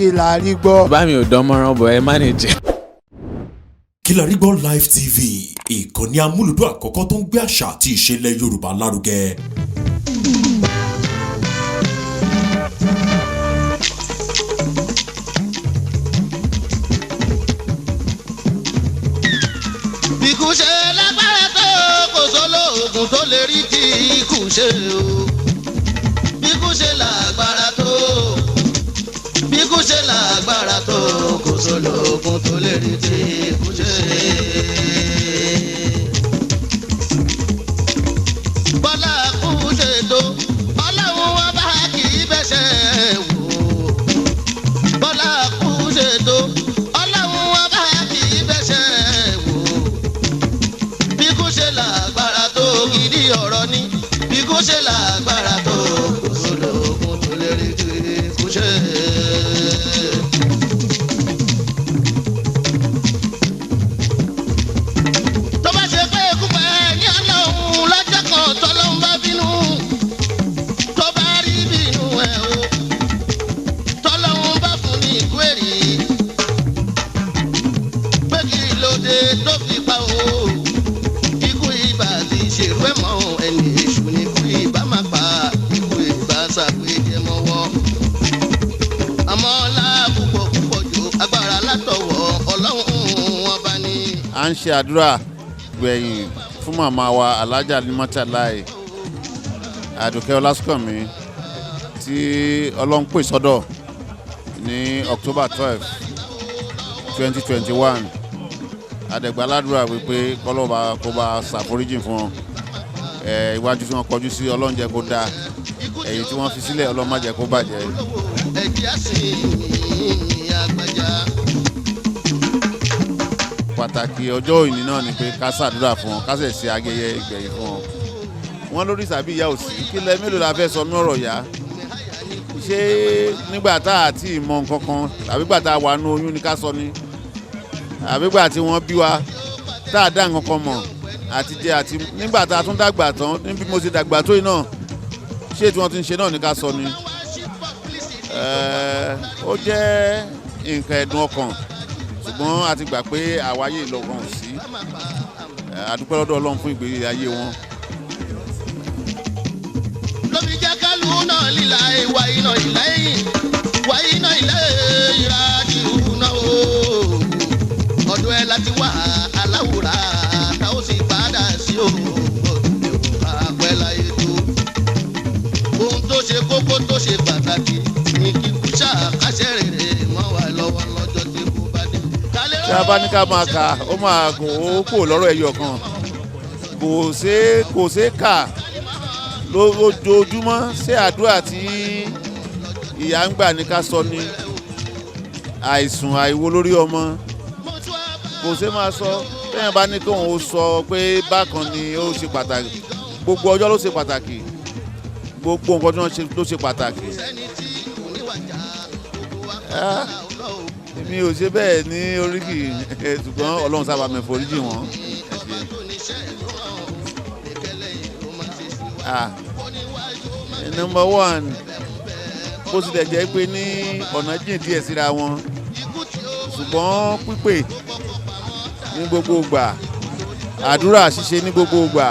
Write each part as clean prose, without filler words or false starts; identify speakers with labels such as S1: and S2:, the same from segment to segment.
S1: Kí la rí gbọ́.
S2: Bá mi ò dán mọ́rán bọ̀ ẹ manage.
S3: Kilarigbo Live TV, ìkànnì amúlùdún àkọ́kọ́ tó ń gbé àṣà àti ìṣẹ̀lẹ̀ Yorùbá lárugẹ.
S4: Bíkú ṣe lágbára tó, kò sólóògùn tó lè rí tí ikú ṣe o. Bíkú ṣe lágbára tó, bíkú ṣe lágbára tó, kò sólóògùn tó lè rí tí ikú ṣe. Bọ́lá kú ṣe tó, ọlọ́run wọn bá kì í bẹ́sẹ̀ wò. Bọ́lá kú ṣe tó, ọlọ́run wọn bá kì í bẹ́sẹ̀ wò. Bí kò ṣe lágbára tó, gidi ọ̀rọ̀ ni. Bí kò ṣe lágbára tó, kò sólógùn tó lè rí tí kò ṣe. Tó bá ṣe pé ikú pẹ́ ní ọlọ́run lọ́jọ́ kan, tọ́lọ́run bá bínú, tó bá rí bínú ẹ̀ o, tọ́lọ́run bá fún ní ikú èrè pé kí ló dé tó fi pa o, ikú ibà ti ṣèrú ẹ̀ mọ́. Ẹni èṣù ní ikú ibà máa pa, ikú ibà ṣàpèjẹ mọ́wọ́. Àmọ́ ọlá púpọ̀ púpọ̀ jù, agbára látọwọ́ ọlọ́run wọn bá ní.
S5: À ń ṣe àdúrà gbẹ̀yìn fún màmá wa, Alhaja Limota Lai Àdùkẹ́ Ọlásùnkànmí, tí Ọlọ́run pè sọ́dọ̀ ní October 12, 2021. A dẹ̀ gbàdúrà wípé kọ́lọ́ba kó bá ṣàforíjì fún wọn. Iwájú tí wọ́n kọjú sí, Ọlọ́run jẹ́ kó dáa. Èyí tí wọ́n fi sílẹ̀, Ọlọ́run má jẹ́ kó bàjẹ́.
S4: Ẹ̀jẹ̀ á sì ní àgbàjá.
S5: Pàtàkì ọjọ́ òní náà ni pé ká ṣàdúrà fún wọn, ká sì ṣe ayẹyẹ ìgbẹ̀yìn fún wọn. Wọ́n lórí sàbí ìyá òsì kílẹ̀. Mélòó la fẹ́ sọ ní ọ̀rọ̀ ìyá? Ṣé nígbà tá a ti mọ nǹkan kan, tàbí gbà tá a wà nú oyún ni ká sọ ni, àbí gbà tí wọ́n bí wa tá a dá nǹkan kan mọ̀ àti jẹ, àti nígbà tá a tún dàgbà tán, níbi mo ṣe dàgbà tó yìí náà, ṣé tí wọ́n ti ń ṣe náà ni ká sọ ni? Ó jẹ́ nǹkan ẹ̀dùn ọkàn, ṣùgbọ́n a ti gbà pé àwáyé ìlọ́gàn ò sí. A dúpẹ́ lọ́dọ̀ Ọlọ́run fún ìgbé ayé wọn.
S4: Lóbi jẹ́ kálù náà líla ìwà iná ìlẹ́yìn wà iná ilé ìra kìrù náà o. Ọ̀dọ̀ ẹ láti wá aláwòrán, tá ó sì padà sí o. Àpẹ́ láyé tó, ohun tó ṣe kókó tó ṣe pàtàkì ní kíkú ṣàkàṣẹ́ rere mọ́ wa lọ́wọ́ lọ́jọ́ tí kú bá dé.
S5: Tí a bá ní ká máa kà, ó máa gùn, ó kò lọ́rọ̀ ẹyọ kan, kò ṣeé kà lójoojúmọ́. Ṣé àdúrà tí ìyá ń gbà ní ká sọ ni, àìsùn àìwo lórí ọmọ, kò ṣeé máa sọ. Bẹ́ẹ̀ bá ní kóun ó sọ pé bákan ni ó ṣe pàtàkì, gbogbo ọjọ́ ló ṣe pàtàkì, gbogbo nǹkan tí wọ́n ṣe ló ṣe pàtàkì. Ah, èmi ò ṣe bẹ́ẹ̀ ní oríkì, ṣùgbọ́n Ọlọ́run sábà mi foríjì wọ́n. Ah, number one, bó tilẹ̀ jẹ́ pé ní ọ̀nà jìn díẹ̀ síra wọn, ṣùgbọ́n pípè ní gbogbo ìgbà, àdúrà ṣíṣe ní gbogbo ìgbà,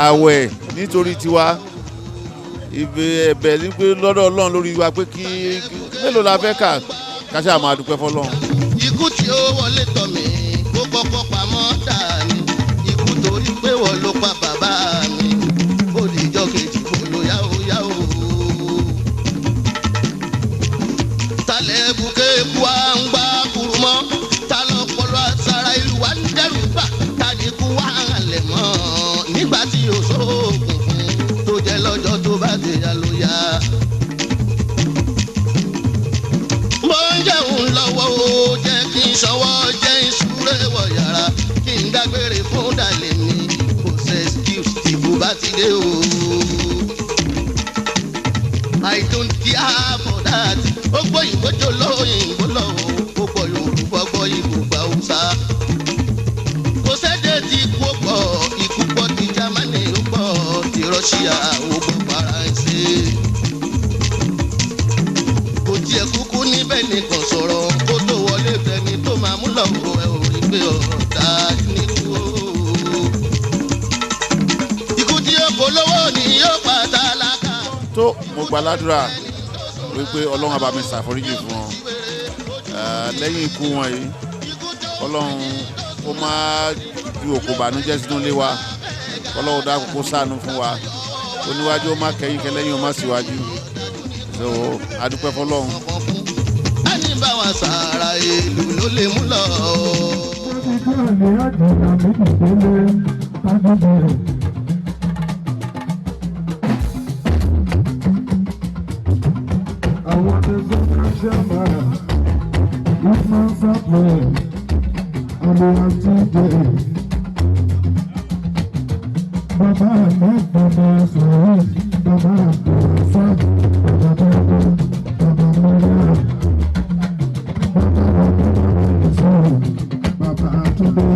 S5: ààwẹ̀ nítorí tiwa, ìbẹ̀ ẹ̀bẹ̀ ní pé lọ́dọ̀ Ọlọ́run lórí wa pé kí mélòó la fẹ́ kà, ká ṣáà máa dúpẹ́ fọ́lọ́run.
S4: Ikú tí ó wọlé tọ̀ mí, kó kọ́kọ́ pamọ́ dání. Ikú torí pé wọ́n ló pa bàbá mi, ó di ìjọ́ kejì kó lo yáwó yáwó. Talẹ̀ buké ku à ń gbá kuru mọ́, ta lọ́pọ̀lọ́ àṣàrà ìlú wa ń dẹ́rù bà, ta ni kú wa ń lẹ̀ mọ́ nígbà tí o sóògùn fún tó jẹ́ lọ́jọ́ tó bá ti yá ló yá. Mo ń jẹun lọ́wọ́ o, jẹ́ kí n ṣọwọ́, jẹ́ ìṣúré wọ̀ yàrá, kí n dágbére fún dalẹ̀ mi. Kò ṣe excuse ìbò bá ti dé o. I don't care for that. Ó gbọ́ òyìnbó jò lóyìnbó lọ o, ó gbọ́ Yorùbá, gbọ́ Ìgbò, gbọ́ Haúsá. Kò sẹ́dẹ̀ tí ikú ó pọ̀, ikú pọ̀ ti Jámánì, ó pọ̀ ti Rọ́ṣíà, ó gbọ́ Faransé. Kò tiẹ̀ kúkú níbẹ̀. bẹ́nìkan sọ̀rọ̀ kó tó wọlé fẹ́ni tó máa mú lọ́wọ́ ẹ ò rí pé ọ̀tá níkú o. Ikú tí ó polówó ni yóò pa tálákà.
S5: Tó mo gba ládùúrà wípé Ọlọ́run á bá mi ṣàforíjì fún wọn. Lẹ́yìn ikú wọn yìí, Ọlọ́run ó máa ju òkú bànújẹ́ sínú ilé wa. Ọlọ́run dákun kó ṣàánú fún wa. Oníwájú ó má kẹ́yìn, kẹlẹ́yìn ó má síwájú. So adúpẹ́ fọlọ́run.
S4: Ẹni bá wa sàrà ìlú ló lè mú lọ.
S1: Àwọn tó sọ ṣẹ́mà ìmọ̀ sápẹ̀ àwọn àtijọ́. Bàbá mi bàbá sọ̀rọ̀, bàbá àbúrò, bàbá bàbá bàbá mọ́lá. Bàbá bàbá sọ̀rọ̀, bàbá Túndé,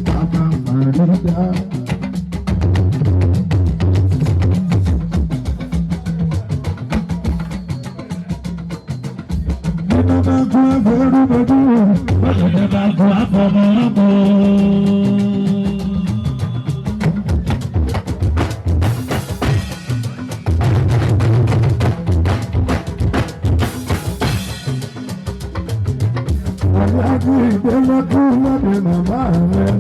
S1: bàbá Màrídà. Nínú bá kú ẹgbẹ̀rún lójú, bọ́dọ̀dẹ̀ bá kú àfọmọ́rọ́mọ́. Àyájú ìgbélẹ́kú lọ́dẹ màmá rẹ̀.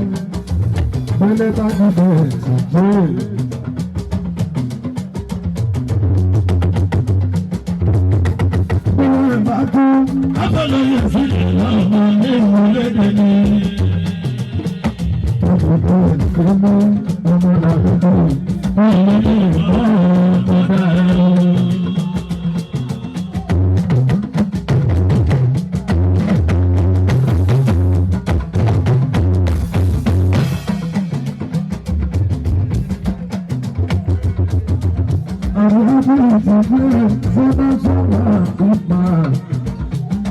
S1: Gbélé bá dìde ìtìjú. Gbélé bá kú. Abọ́lọ́yè sílẹ̀ lọ́mọ ní ìwọlédè ni. Ọ̀pọ̀lọpọ̀ ìgbélé ọmọ làdúgbò. Ọmọ ní ìgbọ́ràn ọ̀dà ẹ̀rọ.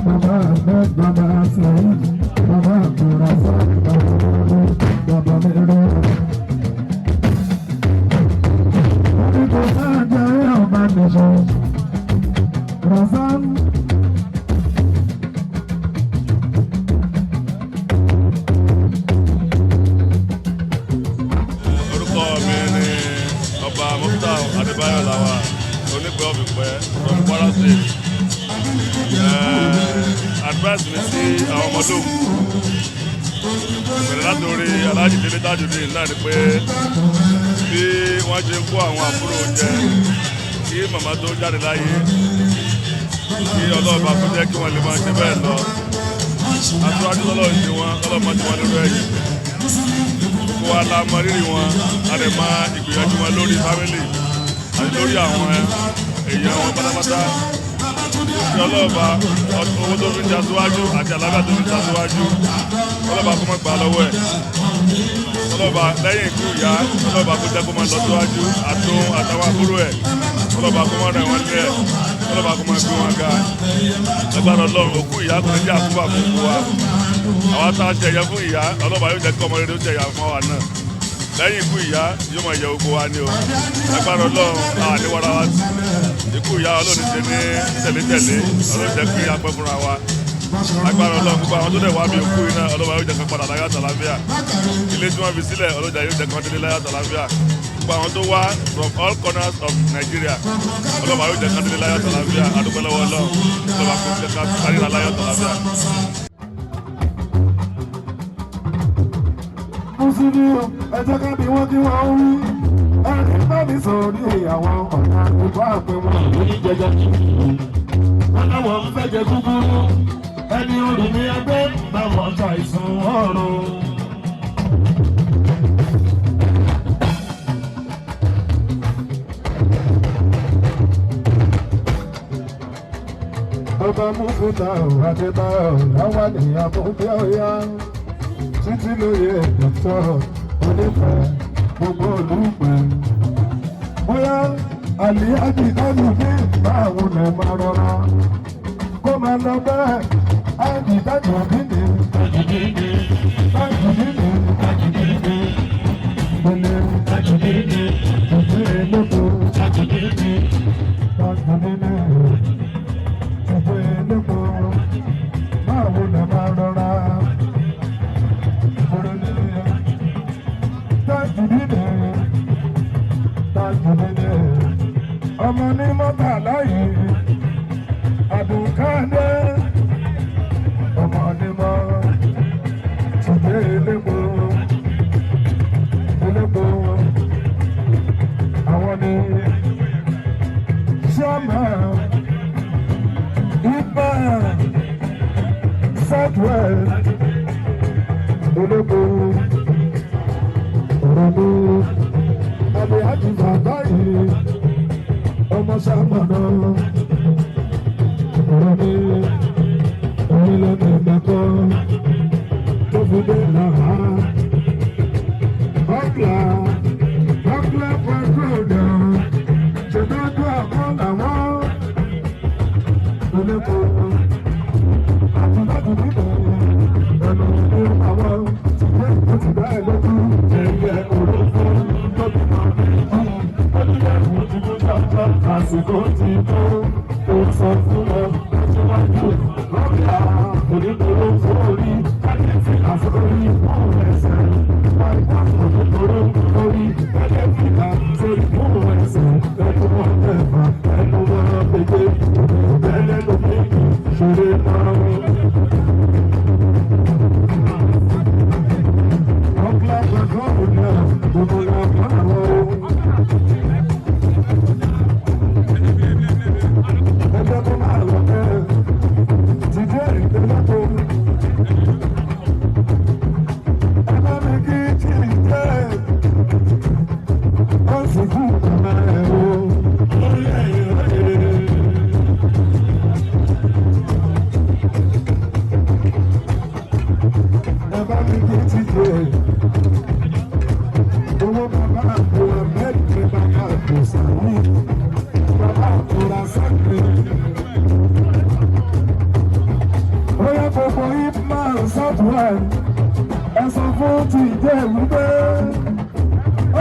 S1: Bàbá Ahmed, Bàbá Saheed, Bàbá Abdulrasaq, Bàbá Mọ́lú, Bàbá Mẹ́rẹ́. Wọ́n kò sáà jẹ́ ọba nìṣó. Razan.
S6: Orúkọ mi ni Ọba Mufta Adébáyọ̀ Làwà, Onípẹ̀ ọ̀fìpẹ́ from Kwara State. Advice mi sí àwọn ọmọdé òkú bẹ̀rẹ̀ láti orí Alhaji Délé Tajudeen náà ni pé bí wọ́n ṣe ń kó àwọn àbúrò jẹ kí màmá tó jáde láyé, kí ọlọ́ọ̀bá kó jẹ́ kí wọ́n lè máa ṣe bẹ́ẹ̀ lọ. Aṣáájú lọ́lọ́ọ̀ ṣe wọn lọ́lọ́ọ̀ ti wọn lórí ẹ̀yìn kó wa la mọ rírì wọn, a lè mọ ìgbìyànjú wọn lórí fámìlì àti lórí àwọn èèyàn wọn pátápátá. Kí ọlọ́ọ̀bá owó tó fi ń tasíwájú àti àlàáfíà tó fi ń tasíwájú, ọlọ́ọ̀bá kó má gbà lọ́wọ́ ẹ̀. Ọlọ́ọ̀bá lẹ́yìn ikú ìyá, ọlọ́ọ̀bá kó jẹ́ kó má lọ síwájú àtún àtàwọn àbúrò ẹ̀. Ọlọ́ọ̀bá kó má rẹ̀ wọ́n lé ẹ̀. Ọlọ́ọ̀bá kó má gbé wọn ga. Agbára Ọlọ́run, òkú ìyá kò ní jẹ́ àkúbà fún gbogbo wa. Àwa tá a ṣẹ̀yẹ fún ìyá, ọlọ́ọ̀bá yóò jẹ́ kí ọmọ rere ó ṣẹ̀yà fún wa náà. Lẹ́yìn ikú ìyá yóò máa yẹ gbogbo wa ní o. Agbára Ọlọ́run, àní wàrà wa sí ikú ìyá Ọlọ́run ṣe ní tẹ̀lé-tẹ̀lé. Ọlọ́run jẹ́ kí a pẹ́ fúnra wa. Agbára Ọlọ́run, gbogbo àwọn tó dẹ̀ wá bí òkú iná, ọlọ́run yóò jẹ́ kí wọ́n padà láyọ̀ àtàlàáfíà. Ilé tí wọ́n fi sílẹ̀, ọlọ́run yóò jẹ́ kí wọ́n délé láyọ̀ àtàlàáfíà. Gbogbo àwọn tó wá from all corners of Nigeria, ọlọ́run yóò jẹ́ kí wọ́n délé láyọ̀ àtàlàáfíà. Adúpẹ́ lọ́wọ́ Ọlọ́run, ọlọ́run kò jẹ́ ká káríra láyọ̀ àtàlàáfíà.
S1: Mùsùlùmí o, ẹ jẹ́ ká bí wọ́n kí wọ́n wí. Ẹni bá mi sọ̀rí àwọn ọ̀nà ìbá àpè wọn lóní jẹjẹ. Wọ́n láwọn ń fẹ́ jẹ kúkúrú. Ẹni orí mi ẹgbẹ́ báwọn ṣàìsùn ọ̀run. Ọba Mufúta Adébáyọ̀ láwọn ènìyàn mú bí ọ̀yá títí lóye dọ́tọ̀ onífẹ̀ gbogbo olùpẹ̀. Bóyá àlìyájì kájú ní báwo lè máa rọra kó máa lọ bẹ́ẹ̀ ájì tájù dídì tájù dídì tájù dídì tájù dídì gbélé tájù dídì títí lóko tájù dídì tájù dídì títí lóko. Olóko ọ̀rọ̀ mi àbí àjùbà báyìí ọmọ sàmọ̀nà ọ̀rọ̀ mi òun lọ́nà ìgbàkọ́ tó fi dé làhá. Ọ̀pla ọ̀pla pàtrọ̀dà ṣètọ́jú àkọ́ làwọn olóko àti láti níbẹ̀ ẹnu ní àwọn tìgbẹ́ ó ti dá ẹ lójú ẹ̀yẹ òrófó tóbi náà méjì ó ní ẹ̀rù ti kú jọjọ àsìkò ti tó ó sọ fún ọ síwájú lọ́bìà onídòró sórí káyọ̀tì àsórí fún ẹsẹ̀ wáyé onídòró sórí káyọ̀tì àsórí fún ẹsẹ̀ ẹnu wọn mẹ́fà ẹnu wọn méje ẹlẹ́nu méjì ṣeré máa ń. Owó bàbá àbúrò mẹ́rin bàbá àbúrò sàmì bàbá àbúrò sàmì. Bóyá gbogbo Ipman Southwest ẹ sọ fún ti jẹ́ wípé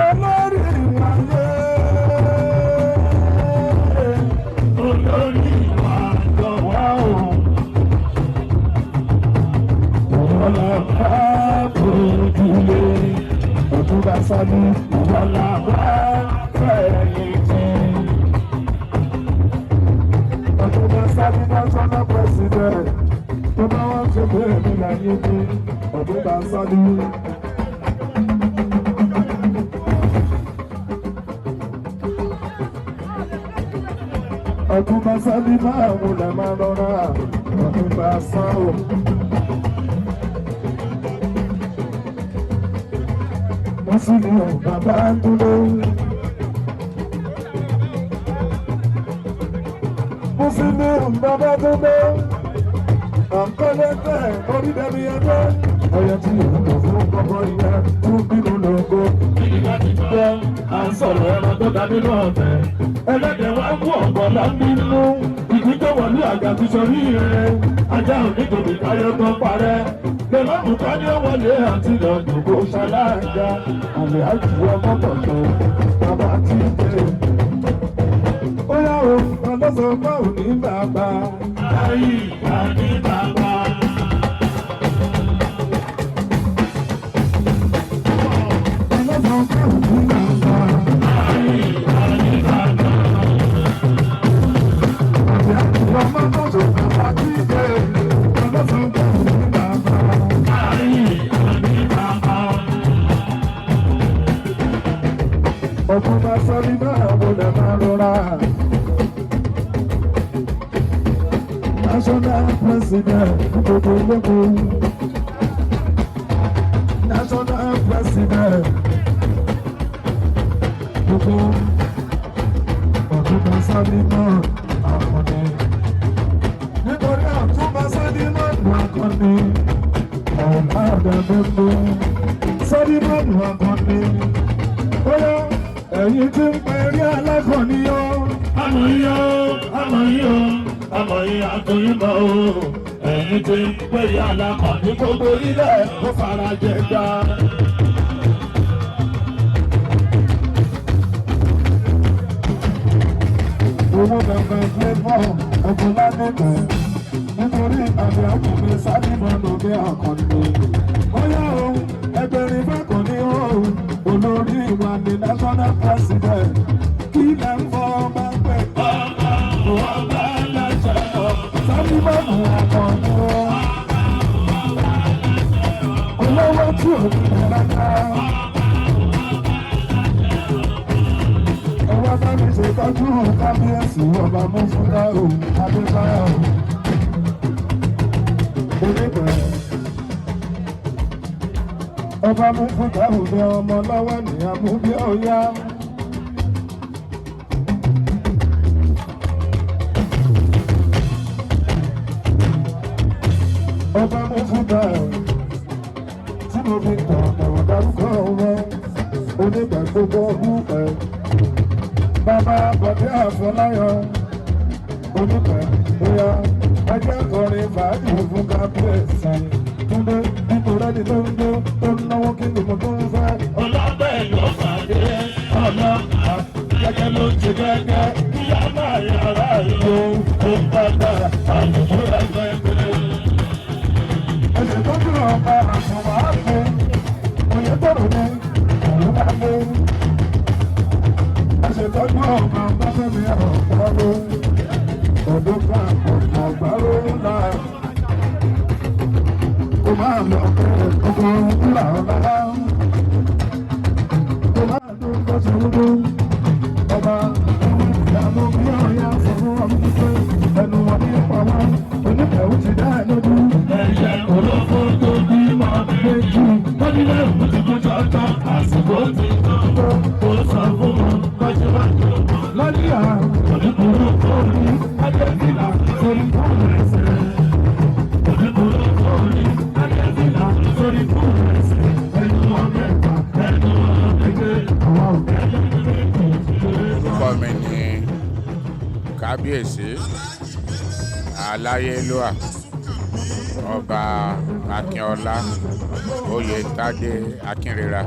S1: olórí ìwáyé olórí ìwà jọ̀wọ́ o. Ìwọ́lá bá bójúlé òtúbà sọ́ni ìwọ́lá bá fẹ̀yìntì. Òtúbà sọ́ni national president tó bá wọ́n ṣe pé èmi láyé bí òtúbà sọ́ni. Òtúbà sọ́ni máa wulẹ̀ máa rọra òtúbà sọ́ọ̀. Mùsùlùmí bàbá dúró. Mùsùlùmí bàbá dúró. Àǹkọ́lẹ́gbẹ̀ orí dẹ́bi ẹgbẹ́. Ọyẹ tí òun kò fún kọ́kọ́ ìyá tún bínú lógo. Gbọ́ à ń sọ̀rọ̀ ẹran tó dá nínú ọ̀tẹ̀. Ẹlẹ́dẹ̀ wá mú ọ̀gọ́ lábínú. Ìgbín tó wọlé àga ti sọ rí rẹ̀. Ajá òní tòbí káyọ̀ tó parẹ́. Lọ́lọ́mù ká ní wọlé àti lọ́dún kó ṣalága. Àlè àjù ọmọ tọ̀tọ̀ bàbá ti dé. Ó yá o, ọlọ́sọ̀ bá ò ní bàbá. Ayé ìgbà ní bàbá. Ọlọ́sọ̀ bá ò ní bàbá. Ayé ìgbà ní bàbá. Àlè àjù ọmọ tọ̀tọ̀ bàbá ti dé. Ọlọ́sọ̀ bá ò ní bàbá. Ayé ìgbà ní bàbá. Ọ̀túnba sọ́rí náà mo lè máa rọra. National president gbogbo olóko. National president gbogbo Ọ̀túnba sọ́rí náà akọni. Nítorí Ọ̀túnba sọ́rí náà akọni. Ọ̀gá ọ̀dà gbogbo sọ́rí náà akọni. Ó yá ẹ̀yin tí ń pẹ̀rí alákọ̀ọ́ni yó.
S7: Àmọ̀ yìí o, àmọ̀ yìí o, àmọ̀ yìí àtúnyìn mọ́ o. Ẹ̀yin tí ń pèrè alákọ̀ọ́ni gbogbo ilẹ̀ ó fara jẹ gbá.
S1: Owó kankan flavour ọkọ̀ lánìkẹ́ nítorí àmì àkùnrin sálímọ̀ lóde àkànní. Ó yá o, ẹgbẹ̀rin fẹ́kànní o, olórí wa ni national president. Kí lẹ́ ń fọ́ ọba pẹ̀?
S7: Ọba ọba aláṣẹ o.
S1: Sálímọ̀ àkànní o. Olówó tí ò ní rárá. Ọwọ́ bá mi ṣètọ́jú kábíyèsí ọba Mọ́fúnná o, Adébáyọ̀. Onígbẹ̀rẹ̀. Ọba mú fún táwùjọ ọmọ lọ́wọ́ ní amúbí ọ̀yá. Ọba mú fún táwùjọ tí mo fi tọ̀tọ̀ dárúkọ wọn onígbà gbogbo ọdún ẹ̀. Bàbá Bọ̀dé Àfọláyàn onígbà bóyá ẹjẹ́ kọrin fàájì fún kábíyèsí. Túndé nítorí ẹni tó ń jó tó ń náwó kí ni mo tó ń fẹ́.
S7: Ọlọ́pẹ́ ló pàdé ọlọ́pàá gẹ́gẹ́ ló ti gẹ́gẹ́ ìyá máa yàrá ìlú ó padà àlùkò ẹgbẹ́ pé.
S1: Ẹsẹ̀ tó dúró ọba àtùwà á fún òye tọrọ ní òun bá lé. Ẹsẹ̀ tó dúró ọba báfẹ́mi ọ̀pọ̀lọ́ ọdún kan ọ̀pọ̀ ọ̀gbárò ńlá. Kò máa lọ ọkọ̀ ńlá ọ̀la. Kò máa dún kọ́sọ̀ rúdú. Ọba ìyàmú bí ọ̀yà fọwọ́ ọmọ pé ẹnu wọn ní ipa wọn oníkẹ̀wé ti dá ẹ lójú.
S7: Ẹ̀jẹ̀ olóko tó bímọ méjì lọ́dílé òun ti kú tọ́tọ́ àsìkò ti tó ó sọ fún wọn kọ́jú wá tó wọn.
S1: Lọ́díà
S7: Oníkùrú kórì Adébílà sórí fóònù ẹsẹ̀. Oníkùrú kórì Adébílà sórí fóònù ẹsẹ̀. Ẹnu ọmọ ẹ̀fà ẹnu ọmọ ẹgbẹ́
S1: àwọn òkè.
S8: Orúkọ mi ni Kábíyèsí Aláyélúwà Ọba Akínọlá Oyètádé Akínrera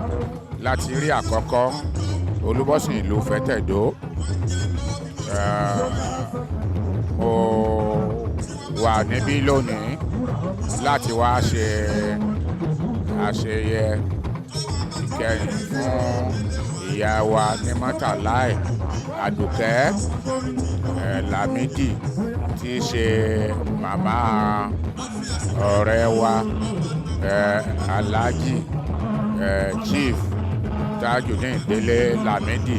S8: láti rí àkọ́kọ́ Olúbọ̀sìn ìlú Fẹ́tẹ̀dó. Mo wà níbí lónìí láti wá ṣe àṣeyẹ ìkẹyìn fún ìyá wa ní Mọ́tàláì Àdùkẹ́ Lámídì tí í ṣe màmá ọ̀rẹ́ wa, Alhaji Chief Tajudeen Délé Lámídì,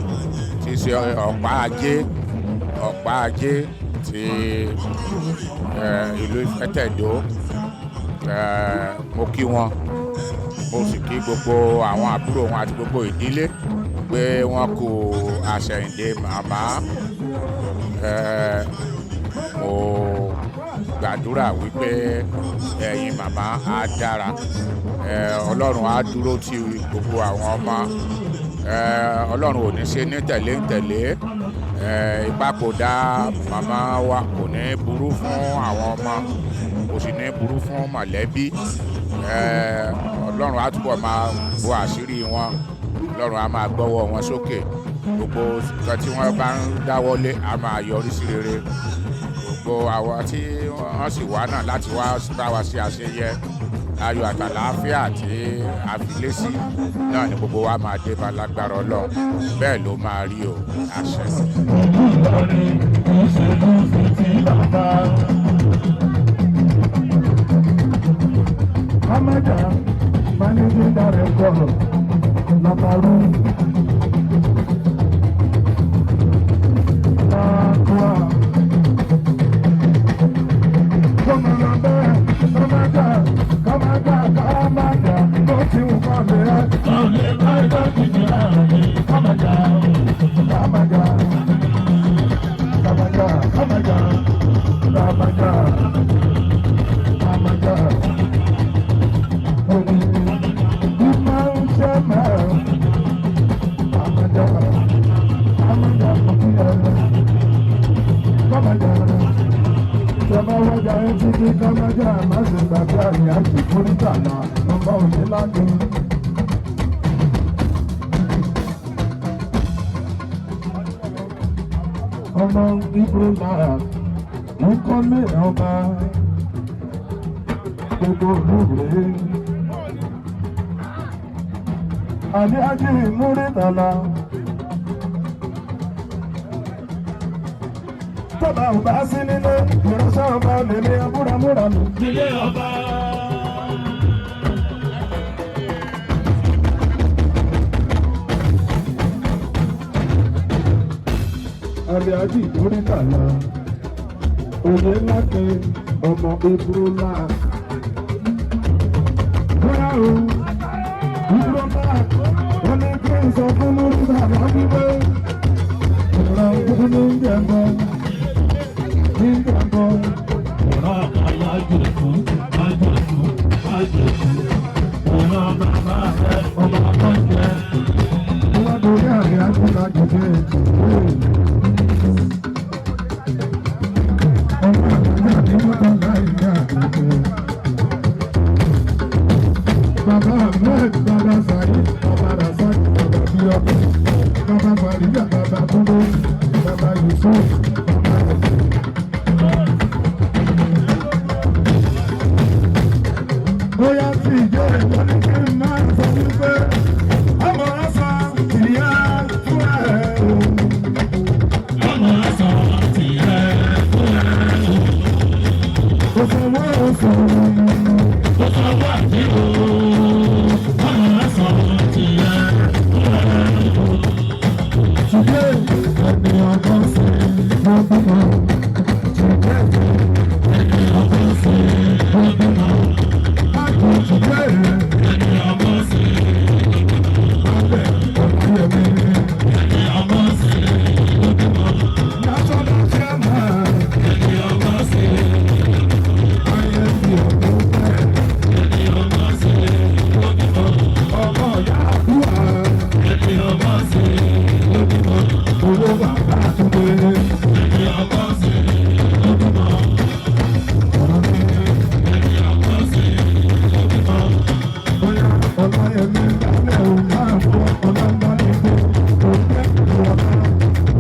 S8: tí í ṣe ọ̀pá ajé ti ìlú Ifẹ̀tẹ̀dó. Mo kí wọn, mo sì kí gbogbo àwọn àbúrò wọn àti gbogbo ìdílé pé wọ́n kú àṣẹ̀yìndé màmá. Mo gbàdúrà wípé ẹ̀yìn màmá á dára, Ọlọ́run á dúró ti gbogbo àwọn ọmọ. Ọlọ́run ò ní ṣe ní tẹ̀lé ń tẹ̀lé ìpapòdà màmá wa kò ní burú fún àwọn ọmọ, kò sì ní burú fún mọ̀lẹ́bí. Ọlọ́run á túbọ̀ máa bo àṣírí wọn, Ọlọ́run á máa gbọ́wọ́ wọn sókè, gbogbo nǹkan tí wọ́n bá ń dáwọ́lé á máa yọrí sí rere. Gbogbo àwọn tí wọ́n sì wá náà láti wá bá wa ṣe àṣeyẹ, ayọ̀ àtàlàáfíà tí a fi lé sí náà ni gbogbo wa máa dé bá lágbára Ọlọ́run. Bẹ́ẹ̀ ló máa rí o, àṣẹ.
S7: Ìlú Ìlọrin kì í ṣe ìlú fìtí bàbá.
S1: Amájà managing director Labaru. Lakwa. Gómìnà bẹ́ẹ̀ kọ́májà kọ́májà kọ́májà tó ti ń kọ́ mi ẹ́.
S7: Ọ̀lẹ́ báyìí bá ti jẹ́ àrùn kọ́mọ̀jà
S1: Kọ́májà kọ́májà
S7: kọ́mọ̀jà
S1: kọ́májà kọ́májà. Òní ìmọ̀ ń ṣe mẹ́rin. Kọ́májà kọ́májà kọ́májà kọ́májà. Ìjọba wájà ẹ ti di kọ́májà má ṣe gbàgbé àyè àti kórìtàlá ọmọ òní lágbó. Ọmọ ibro náà nkọ́lé ọba gbogbo olúre. Àdé ajé múrítàlá. Tọ́ba ò bá sí nílé, ìránṣẹ́ ọba lèmi abúramúra mi.
S7: Ilé ọba.
S1: Àlẹ́ ajé múrítàlá. Òye lákè ọmọ ibro náà. Bóyá o, fún Múrísà lọ́dúnpé ìran kúkú ní jẹ̀bọ ní jẹ̀bọ.
S7: Ìran alájòkú, májòkú, májòkú. Ìran bàbá rẹ̀ ọba tó jẹ.
S1: Wọ́n dorí àrẹ àkúta jòjé ọmọ àgbà ní mọ́tò láì ní àgbègbè. Bàbá Ahmed, Bàbá Saheed, Bàbá Rasaki, Bàbá Bíọ́dún, Bàbá Farida, Bàbá Túndé, Bàbá Yusuf, Bàbá Ẹ̀sìn. Bóyá tí ìjọ ìwọ ní kí n máa sọ wípé ọmọ ọsàn ìyá fúnra ẹ̀ o.
S7: Ọmọ sọ tìrẹ fún ẹ o.
S1: Kò sanwó oṣù.
S7: Ó sọ wà ní o. Ọmọ sọ tìrẹ fún ẹ o.
S1: Ṣùgbọ́n ènìyàn kan sí ló bímọ. Ṣùgbọ́n
S7: Ènìyàn kan sí ló bímọ.
S1: àjò ṣùgbọ́n
S7: Ènìyàn kan sí,
S1: abẹ́ ọ̀pẹ̀yẹmí.
S7: ènìyàn kan sí ló bímọ.
S1: National chairman
S7: Ènìyàn kan sí,
S1: INC ọ̀dọ́ pẹ̀.
S7: ènìyàn kan sí ló bímọ.
S1: Ọmọ ìyá àdúrà
S7: Ènìyàn kan sí ló bímọ.
S1: owó bàbá Túndé.
S7: Ènìyàn kan sí ló bímọ.
S1: Ọ̀rọ̀ mi
S7: Ènìyàn kan sí ló bímọ.
S1: bóyá ọláyẹmí lálẹ́ òun máa fọ́ ọlọ́gbọ́n kò jẹ́ ìwọ̀n.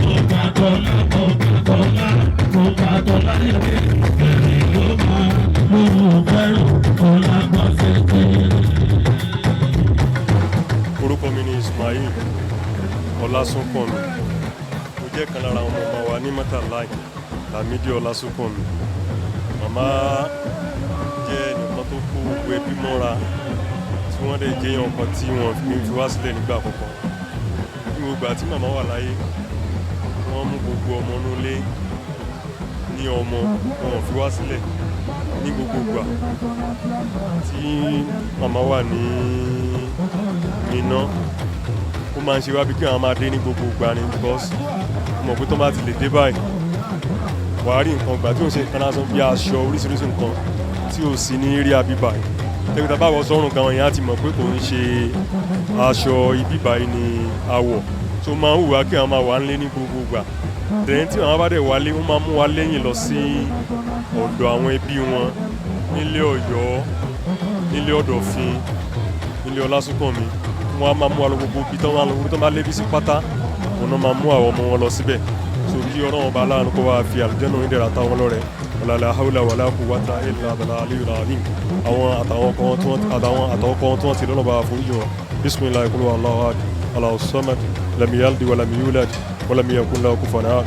S7: Mo gbà tọ́lá, mo gbà tọ́lá, mo gbà tọ́lá yẹ̀mí. Èrè ló máa lóhùn fẹ́ràn ọ̀la gbọ́ sí ti.
S6: Orúkọ mi ni Ismail Ọlásùnkànmí. Mo jẹ́ kan lára àwọn ọmọ wa ní Mọ́tàláì, Lámídì Ọlásùnkànmí. Màmá jẹ́ ẹnìkan tó kó gbogbo ẹbí mọ́ra, tí wọ́n dẹ̀ jẹ́ èèyàn kan tí wọ́n fi fi wá sílẹ̀ nígbà kankan. Ní gbogbo ìgbà tí màmá wà láyé, wọ́n mú gbogbo ọmọ inú ilé ní ọmọ, wọn ò fi wá sílẹ̀ ní gbogbo ìgbà tí màmá wà ní iná. Ó máa ń ṣe wá bí kí àwọn máa dé ní gbogbo ìgbà ni, because mo mọ̀ pé tó bá ti lè dé báyìí, wàá rí nǹkan gbà tí ò ń ṣe nǹkan lásán, bí aṣọ, oríṣiríṣi nǹkan tí ò sí ní rí abíbà yìí. Tẹ́gbẹ́ta bá wọ sọ́run gan, èèyàn á ti mọ̀ pé kò ń ṣe aṣọ ibi báyìí ni a wọ̀, tó máa ń wù wá kí àwọn máa wà nílé ní gbogbo ìgbà. Then tí àwọn bá dẹ̀ wálé, wọ́n máa mú wa lẹ́yìn lọ sí ọ̀dọ̀ àwọn ẹbí wọn nílé Ọ̀yọ́, nílé Ọ̀dọ̀fin, nílé Ọlásùnkànmí. Wọ́n á máa mú wa lọ gbogbo ibi tán, wọ́n á lọ gbogbo tán bá lébi sí pátá, òun náà máa mú àwọn ọmọ wọn lọ síbẹ̀. So kí Ọlọ́run ọba aláàánú kó wá fi àlùjànnà onídẹ̀ra táwọn lọ́rẹ̀. Ọ̀làlà haúlà wàlà quwwata illa billahi aliyul azim. Àwọn àtàwọn kan tí wọ́n àtàwọn kan tí wọ́n ti lọ́nà bá foríjì wọn. Bisimilayi kúlú Allahu ahad, Allahu samad, lam yalid walam yulad walam yakun lahu kufuwan ahad.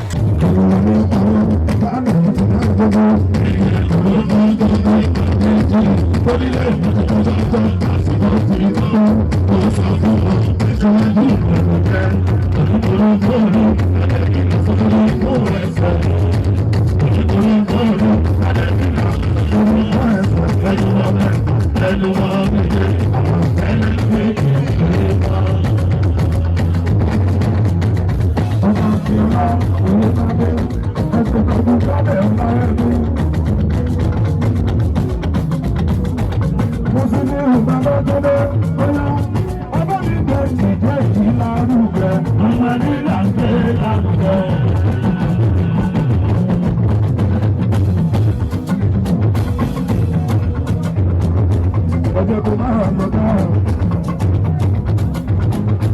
S1: Ọjọ́ kò máa lọ tán.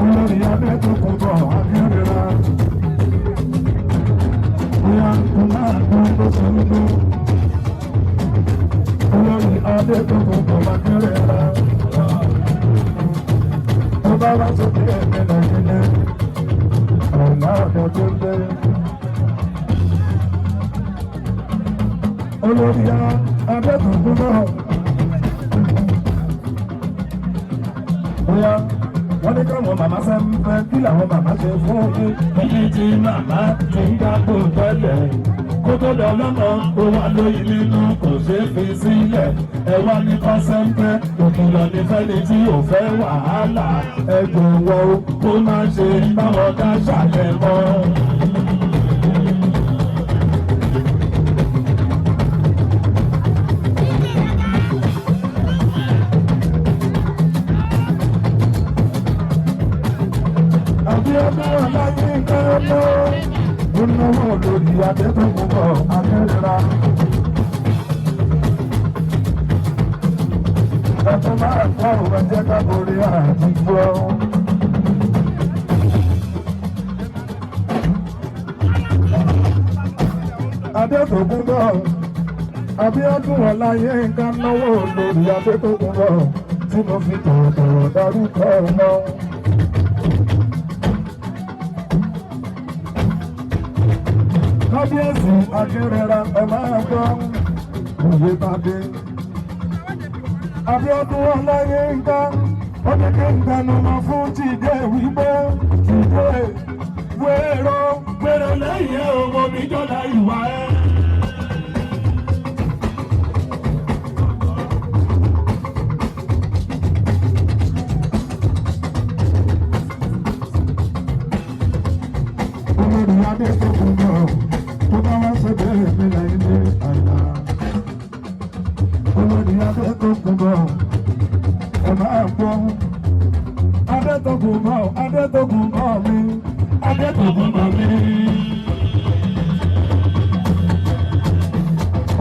S1: Olórí abẹ́ tó kún bọ̀ akérèrà. Bóyá kò máa gbọ́ tó sọ nínú. Olórí abẹ́ tó kún bọ̀ akérèrà. Tó bá wá sókè ẹ̀mí nàìjíríà. Ọ̀nà ọ̀dọ̀ tó ń bẹ̀rẹ̀. Olórí abẹ́ tó kún bọ̀. Bóyá wọ́n ní káwọn màmá ṣe ń fẹ́, kí làwọn màmá ṣe fún yín.
S7: Ẹni tí màmá ti ń dáko tẹ́lẹ̀.
S1: Kó tó lọ lọ́nà ó wà lóyún nínú kò ṣeé fi sílẹ̀. Ẹ wá ní kọ́sẹ́ńpẹ́, òkìlọ̀ ní fẹ́ni tí ò fẹ́ wàhálà. Ẹ jọ̀wọ́ o, kó má ṣe báwọn dá ṣàlẹ̀ mọ́. Àbíọ́dún Ọláyínká ló náwó lórí Adétòkunbọ̀ Akérera. Ẹ̀tún máa ń kọ́ òun ẹ̀jẹ̀ káborí àdìgbò. Adétòkunbọ̀ Abíọ́dún Ọláyínká náwó lórí Adétòkunbọ̀ tí mo fi tọ̀wọ̀tọ̀wọ̀ dárúkọ wọn. Kábíyèsí Akérera ẹ máa gbọ́ òye bàdé. Abíọ́dún Ọláyínká ó ní kí n tẹnu mọ́ fún Jídé wípé Jídé wéró wéró lẹ́yìn ẹ̀ òwò mi jọ̀dá ìwà ẹ̀. Olórí Adétòkunbọ̀ tó bá wá ṣe bẹ́ẹ̀ mi láyé ní àyà. Olórí Adétòkunbọ̀ ẹ máa gbọ́. Adétòkunbọ̀ Adétòkunbọ̀ mi Adétòkunbọ̀ mi.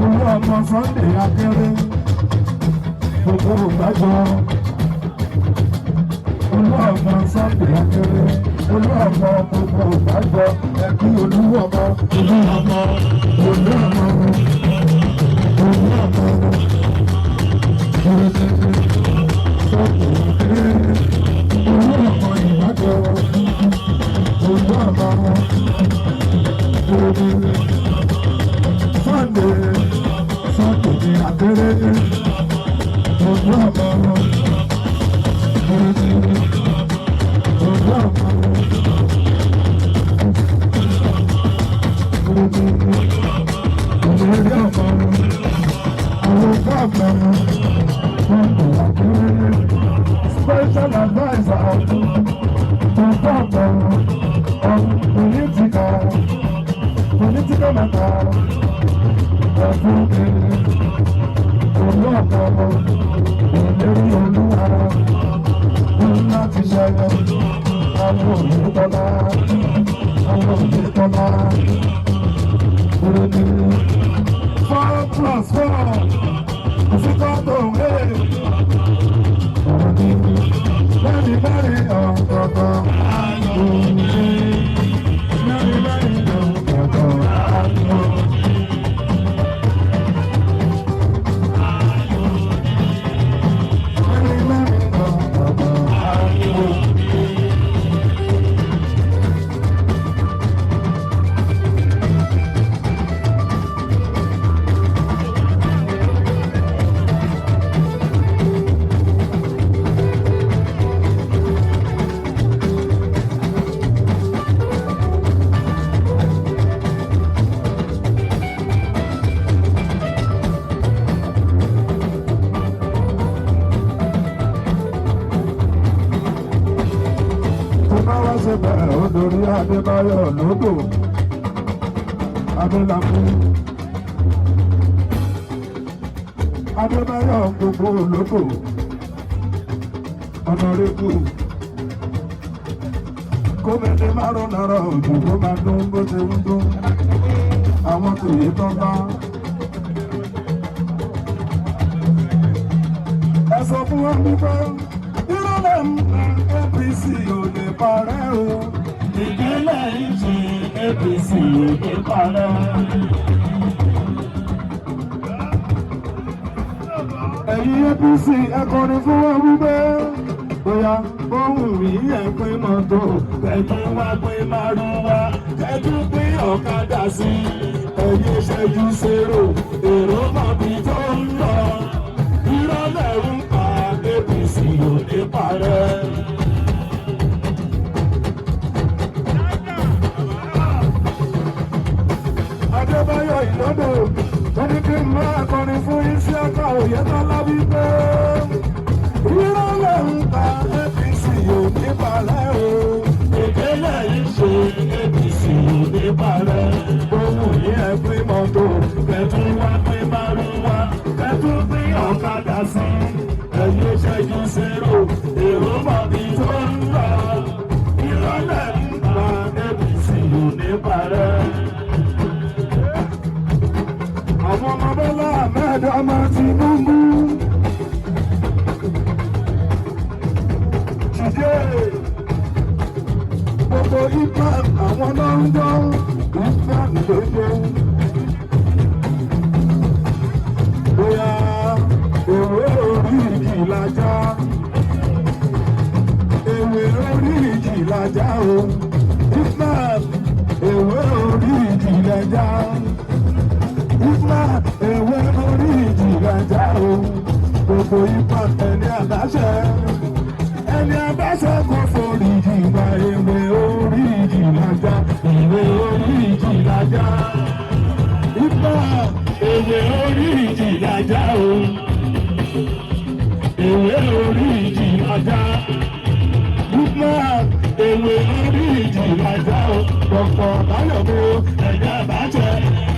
S1: Owó ọmọ Sunday Akéré gbogbo ògbájọ. Olú ọmọ Sunday Akéré olú ọmọ gbogbo ògbájọ ẹbí olú ọmọ olú ọmọ olú ọmọ olú ọmọ olú ọmọ ìgbàjọ olú ọmọ olú Sunday Sunday ní Akéré olú ọmọ olú olú ọmọ. Special advisor to governor on political matter, ọ̀fúnni olú ọ̀pọ̀ ìlérí olúwa láti ṣẹlẹ̀ àwọn òye tọ́lá àwọn òye tọ́lá. Four plus four is equal to eight. Mẹ́rin mẹ́rin ọ̀tọ̀ọ̀tọ̀ ààyò. Mẹ́rin mẹ́rin ọ̀tọ̀ọ̀tọ̀ ààyò. Mẹ́rin mẹ́rin ọ̀tọ̀ọ̀tọ̀ ààyò. Tó bá wá ṣe bẹ̀rẹ̀ ó dorí Adébáyọ̀ lódò Adélabú. Adébáyọ̀ gbogbo lódò ọ̀nàrẹ́bù. Kómẹ́dé márùn lára òjò kó máa dún bó ṣe ń dún. Àwọn tòye tán bá. Ẹ sọ fún wọn wípé ìrọ̀lẹ́ ń pa APC ò lè parẹ́ o. Ìpínlẹ̀ ìṣe APC ò lè parẹ́. Ẹ̀yin APC ẹ kọrin fún wọn wípé bóyá ohun mi ẹ̀ pín mọ́tò kẹ̀tún wá pín márúwá kẹ̀tún pín ọ̀kadà sí ẹ̀yin ṣẹ́jú ṣèrò èrò mọ̀bí tó ń lọ ìrọ̀lẹ́ ń pa APC ò ní parẹ́. Adébáyọ̀ Máa kọrin fún Isiaka Oyetola wípé irọ́ lẹ̀ ń pa APC ò ní parẹ́ o. Ìdílé yìí ṣe APC ò ní parẹ́. Ohun yìí ẹ pín mọ́tò, kẹtù wá pín márúwá, kẹtù pín ọ̀kadà sí. Ẹ̀yin ṣẹ́jú zero, èrò mọ̀ bí tó ń lọ. Irọ́ lẹ̀ ń pa APC ò ní parẹ́. Àwọn ọmọ Bọ́lá Ahmed ọmọ Tinubu. Jìde gbogbo Ipan àwọn náà ń jọ Ipan lóde. Bóyá ewé orí ìjì lajá. Ewé orí ìjì lajá o. Ipan ewé orí ìjì lajá. Ifá ewé orí ìjìlájà o, gbogbo ifá ẹni àbáṣẹ. Ẹni àbáṣẹ kò forí jìgbà ewé orí ìjìlájà, ewé orí ìjìlájà. Ifá ewé orí ìjìlájà o, ewé orí ìjìlájà. Ifá ewé orí ìjìlájà o, dọ̀pọ̀ báyọ̀ mi o, ẹni àbáṣẹ.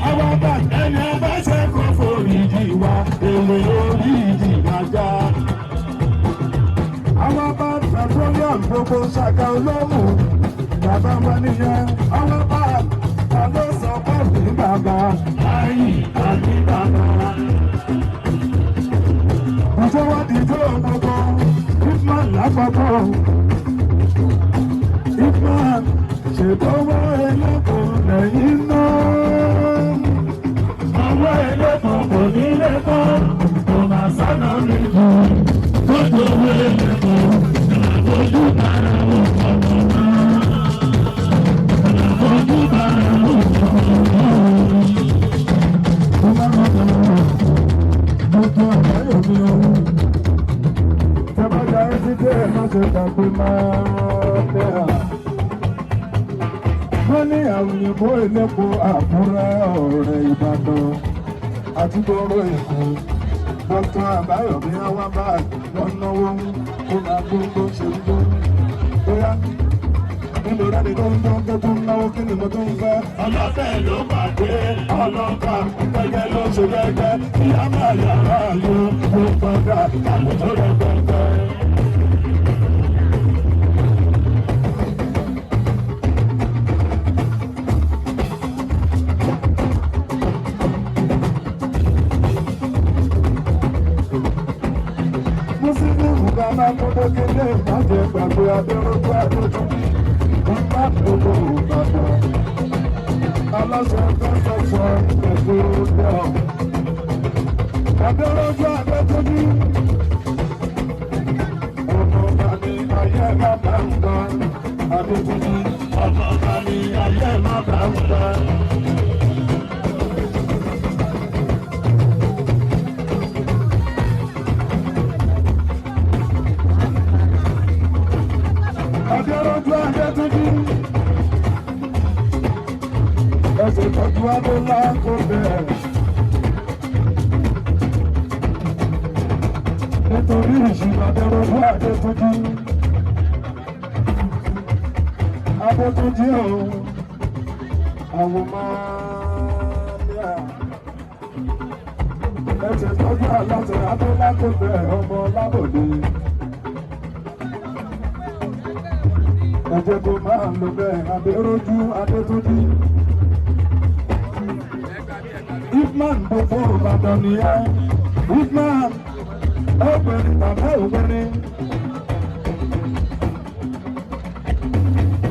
S1: Àwọn bá ẹni abáṣẹ kò forí jì wá ewé orí ìjì lájà. Àwọn bá petroleum gbogbo ṣàkà olómù bàbá wa nìyẹn. Àwọn bá ta ló sọ pé ní bàbá ayì àti bàbá. Ìjọwádìí tó gbogbo Ipman lápapọ̀. Ipman ṣètò owó ẹlẹ́kùn lẹ́yìn náà. Owó ẹlẹ́kùn kò ní lẹ́kọ̀ọ́, kò máa sánà mi jù. Gbogbo owó ẹlẹ́kùn làbójú bára òkò náà. Làbójú bára òkò náà. Mo máa ń lọ gbogbo àbáyọ̀ mi o. Tẹ́bá darí títí ẹ̀ má ṣe gbàgbé máa tẹ̀ à. Wọ́n ní àwòyìnbó elépo Àkúrẹ́ ọ̀rẹ́ Ìbàdàn àti gbòòrò Èkó. Dr. Àbáyọ̀mí Awábá wọ́n náwó kó máa gbóngbó ṣe ń gbó. Bóyá nínú rẹ́ni tó ń dán tó tún náwó kí ni mo tún fẹ́. Ọlọ́fẹ́ ló pàdé ọlọ́kà gẹ́gẹ́ ló ṣe gẹ́gẹ́ ìyá máa yàrá yó ló padà àlùjọ rẹpẹtẹ. Mùsùlùmí bàbá Mọ́dọ́kẹ́lẹ́ ìbàjẹ́ gbàgbé abẹ́rẹ́gbẹ́ àdójúbí nígbà gbogbo Ìbàdàn. Aláṣẹ fẹsẹ̀sọ ẹ̀kọ́ lọ. Abẹ́rẹ́gbẹ́ àdójúbí. Ọmọ ọba ní ayé má bá ń gbà. Àdójúbí. Ọmọ ọba ní ayé má bá ń gbà. Adéròjú Adétúnjí. Ẹsẹ̀ tọ́jú Adélá kò bẹ̀rẹ̀. Nítorí ìṣúná Adéròjú Adétúnjí. Adétúnjí o, àwọn máa ní à. Ẹsẹ̀ tọ́jú aláṣẹ Adélá kò bẹ̀rẹ̀ ọmọ Lábòdé. Ẹ jẹ́ kó máa lọ bẹ́ẹ̀ Adéròjú Adétúnjí. Ifman gbogbo Ìbàdàn nìyẹn. Ifman obìnrin bàbá obìnrin.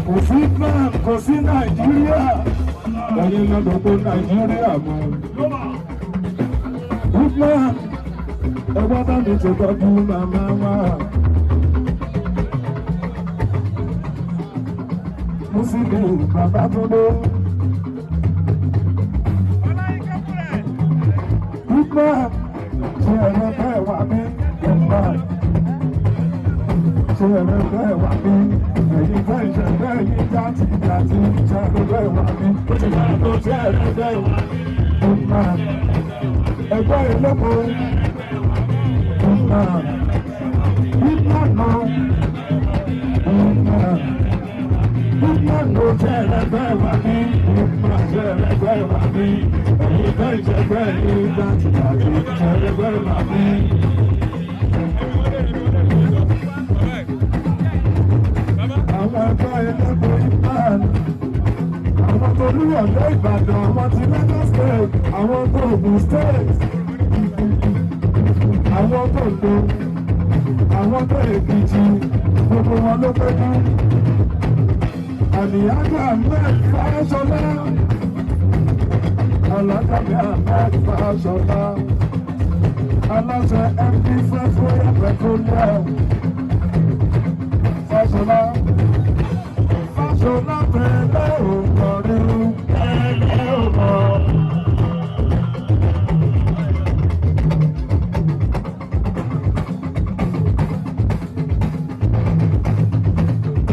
S1: Kò sí Ifman kò sí Nàìjíríà. Ẹ̀yin lọ gbogbo Nàìjíríà mọ́. Ifman ẹgbẹ́ bá mi ṣètọ́jú màmá wa. Musiliu Babátúndé. Dúpẹ́ ṣe ẹ̀rọ bẹ́ẹ̀ wá bí Yorùbá. Ṣé ẹ̀rọ bẹ́ẹ̀ wá bí ẹ̀yin fẹ́ ṣe bẹ́ẹ̀ yín jáde jáde ṣe ẹ̀rọ bẹ́ẹ̀ wá bí. Ó ti máa tó ṣe ẹ̀rọ bẹ́ẹ̀ wá bí Yorùbá. Ẹgbẹ́ elépo ìlànà ìlànà ìlànà tẹ̀lẹ́gbẹ́ wà ní ìgbà tẹ̀lẹ́gbẹ́ wà ní ẹ̀yìn bẹ́ẹ̀ jẹ́gbẹ́ ìgbà tìtàtì tẹ̀lẹ́gbẹ́ wà ní. Àwọn ẹgbẹ́ elépo ìlànà àwọn tó lúwọ̀lé Ìbàdàn, àwọn ti Lagos State, àwọn tó Ògùn State, àwọn tó Oǹdó, àwọn tó Èkìtì, gbogbo wọn ló péjú. Àlìyájà Ahmed Fáṣọlá, Alájàmí Ahmed Fáṣọlá, aláṣẹ MP Fresh Royal Petroleum, Fáṣọlá. Fáṣọlá pẹ̀lẹ́ òǹkọ̀rin pẹ̀lẹ́ òǹkọ̀.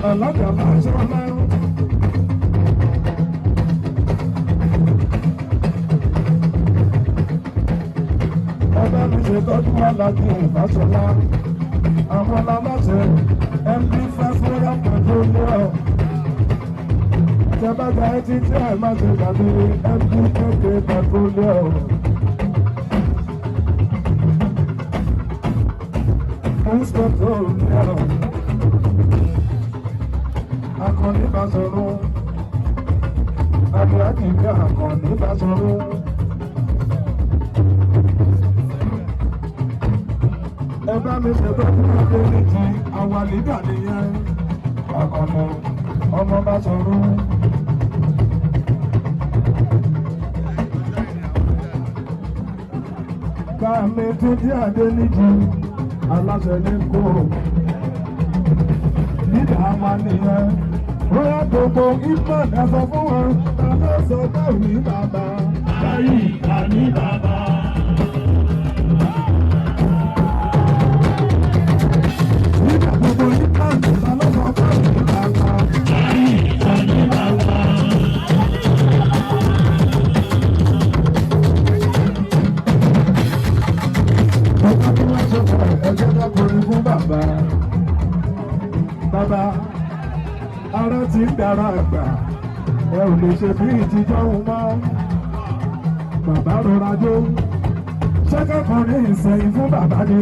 S1: Alájà Fáṣọlá. Ọba mi ṣe tọ́jú Alájì Fáṣọlá. Àwọn aláṣẹ MP Fresh Royal Petroleum tẹ́bàtà etí tí ẹ má ṣe gbàgbé MPKK petroleum. Inspector Akànnì Basọ̀run, Abdulhakeem Akànnì Basọ̀run. Ẹ bá mi ṣètọ́jú Adéníjì, àwa lídà nìyẹn. Akànnì ọmọ Basọ̀run. Bámi Túnjí Adéníjì, aláṣẹ ní kó. Nígbà wa nìyẹn. Bóyá gbogbo Ifán ẹ sọ fún wọn, ta ló sọ pé òní bàbá?
S7: Báyìí àní bàbá.
S1: Nígbà gbogbo Ifán, ta ló sọ pé òní bàbá?
S7: Báyìí àní bàbá.
S1: Bàbá tí wọ́n ṣe fún ẹ̀jẹ̀ dákùnrin fún bàbá. Bàbá, ara ti ń dára àgbà, ẹ ò lè ṣe bí ìtijọ́ òun mọ́. Bàbá rọra jó. Ṣé kẹ́kọ̀ọ́ ìsẹ̀yìn fún bàbá ni?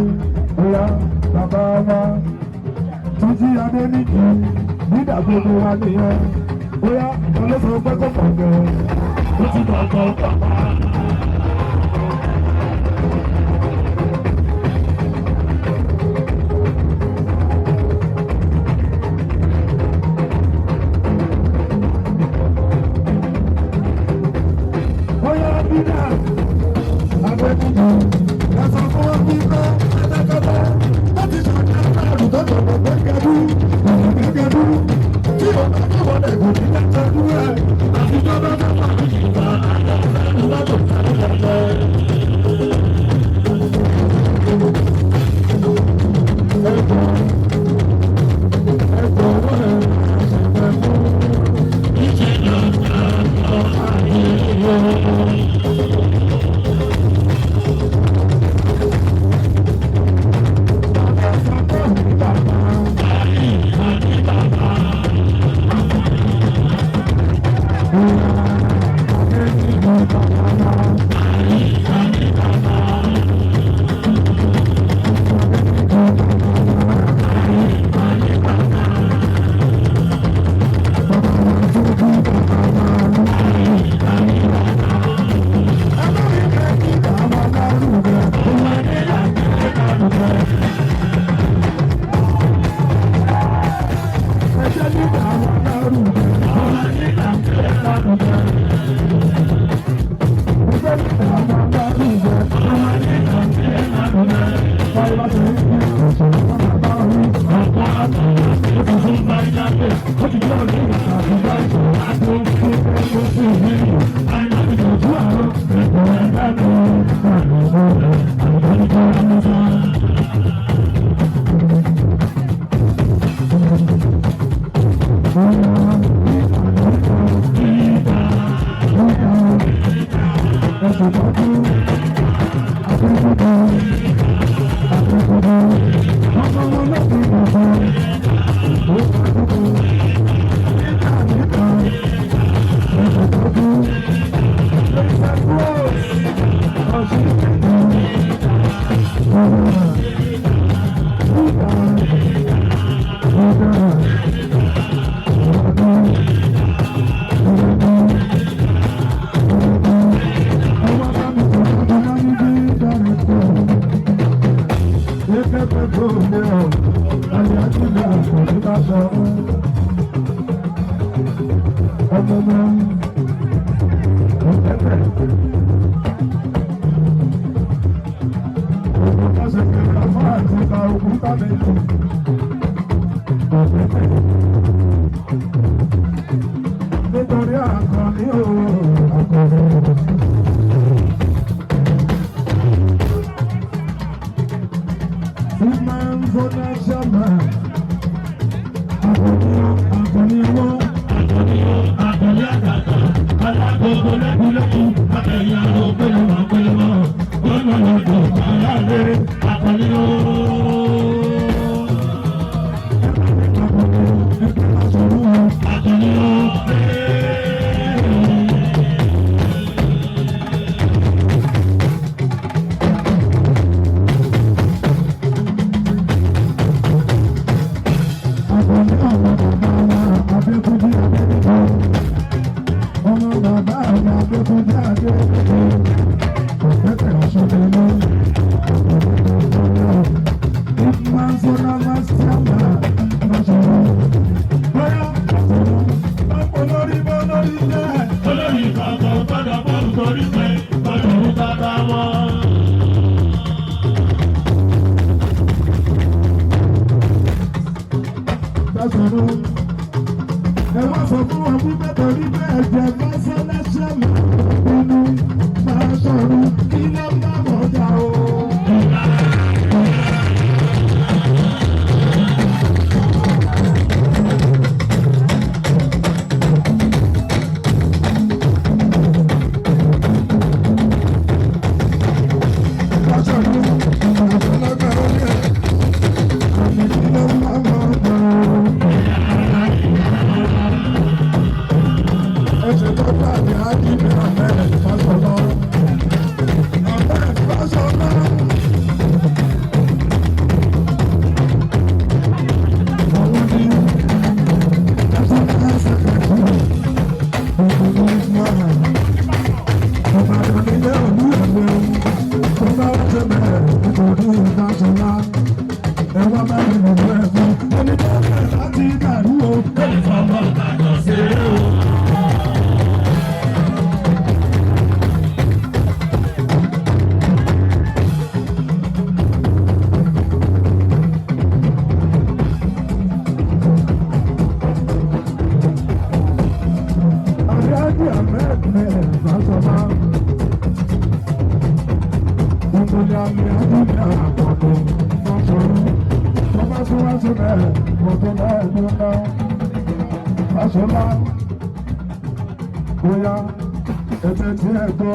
S1: Bóyá bàbá wa Túnjí Adéníjì nígbà gbogbo wa nìyẹn. Bóyá ọlọ́sọ pé kò pọ̀ gan.
S7: Ó ti gbọ̀ngàn bàbá.
S1: Bóyá dídà Adéníjì ẹ sọ fún wọn wípé kẹ́tẹ́kẹ́tẹ́ láti ṣàkóso àrùn tó tọ̀wọ̀ gbẹ́gẹ́dú gbẹ́gẹ́dú tí o bá tó wọlé kò ní lẹ́tẹ̀ dúró ẹ̀ àtijọ́ bá bá wà ní ìgbà àlọ́ fẹ́ẹ́ lọ́tò ẹ̀kọ́ wọ́n ẹ̀ ṣẹ̀fẹ̀ fún.
S7: Níṣẹ́ ló ń lọ ayé. Báyìí àní bàbá. Báyìí àní bàbá. Báyìí àní bàbá. Báyìí àní bàbá.
S1: Thank you. Kékeré tó lé o, ayé àtúndà kò ní bá sọ ọ́. Ọmọ ọmọ ọ̀tẹ̀tẹ̀. Ògùn kásẹ̀ kẹta fún àti ìta ògùn tàbí ọ̀tẹ̀tẹ̀. Nítorí àkànní o, àkànní o. Woman for national. Àkànní owó,
S7: Àkànní o, àkànní àtàtà, alágbogbo lẹ́kùnlẹ́kùn, akẹ́yìn àrò pẹ̀lúmọ̀ pẹ̀lúmọ̀, olùlọ́dọ̀ aláàlẹ́, àkànní o. Àkànní o.
S1: Àkànní ọmọ bàbá wa Adékúnjí Adéníkọ. Ọmọ bàbá wa Adékúnjí Adéníkọ. Ọ̀pẹ̀tẹ̀ ọ̀ṣọ́dẹ̀lú. Olórí bọ́ lórí jẹ́.
S7: Olórí kọ̀ọ̀kan gbọ́dọ̀ bọ́ọ̀lù torí pé gbọ́dọ̀ ń bàbá wọn.
S1: Bẹ́sọ̀rọ̀. Ẹ wá sọ fún wọn wípé torí bẹ́ẹ̀ jẹ́ mọ́sálásí máa bínú máa sọ̀rọ̀ kí ló ń bá wọn jà o. Bẹ́sọ̀rọ̀, ìgbàgbọ́ orí ẹ̀, àmì kí ló ń bá wọn jà o. Ẹsẹ̀ tó bá ní ájíní Ahmed Fáṣọlá. Ahmed Fáṣọlá. Àwọn ní ẹsẹ̀ ẹsẹ̀ kẹ̀kẹ́ gbogbo Ismail. Ìbàdàn nílé òní ẹ̀mí. Tó bá wá ṣe bẹ̀rẹ̀ nítorí Fáṣọlá. Ẹ wá bá mi lò ó ẹ̀fọ́. Ẹni tó bẹ̀rẹ̀ láti dàrú o.
S7: Lórí fọmọ Ìbàdàn ṣeré o.
S1: Àyájí Ahmed ní Fáṣọlá. Ìmọ̀lẹ̀ àmì àdúgbò àpapọ̀ Fáṣọlá. Tó bá tún wá síbẹ̀, mo tún lẹ́ẹ̀dún náà. Fáṣọlá. Bóyá ẹ̀tẹ̀ tí ẹ gbọ́,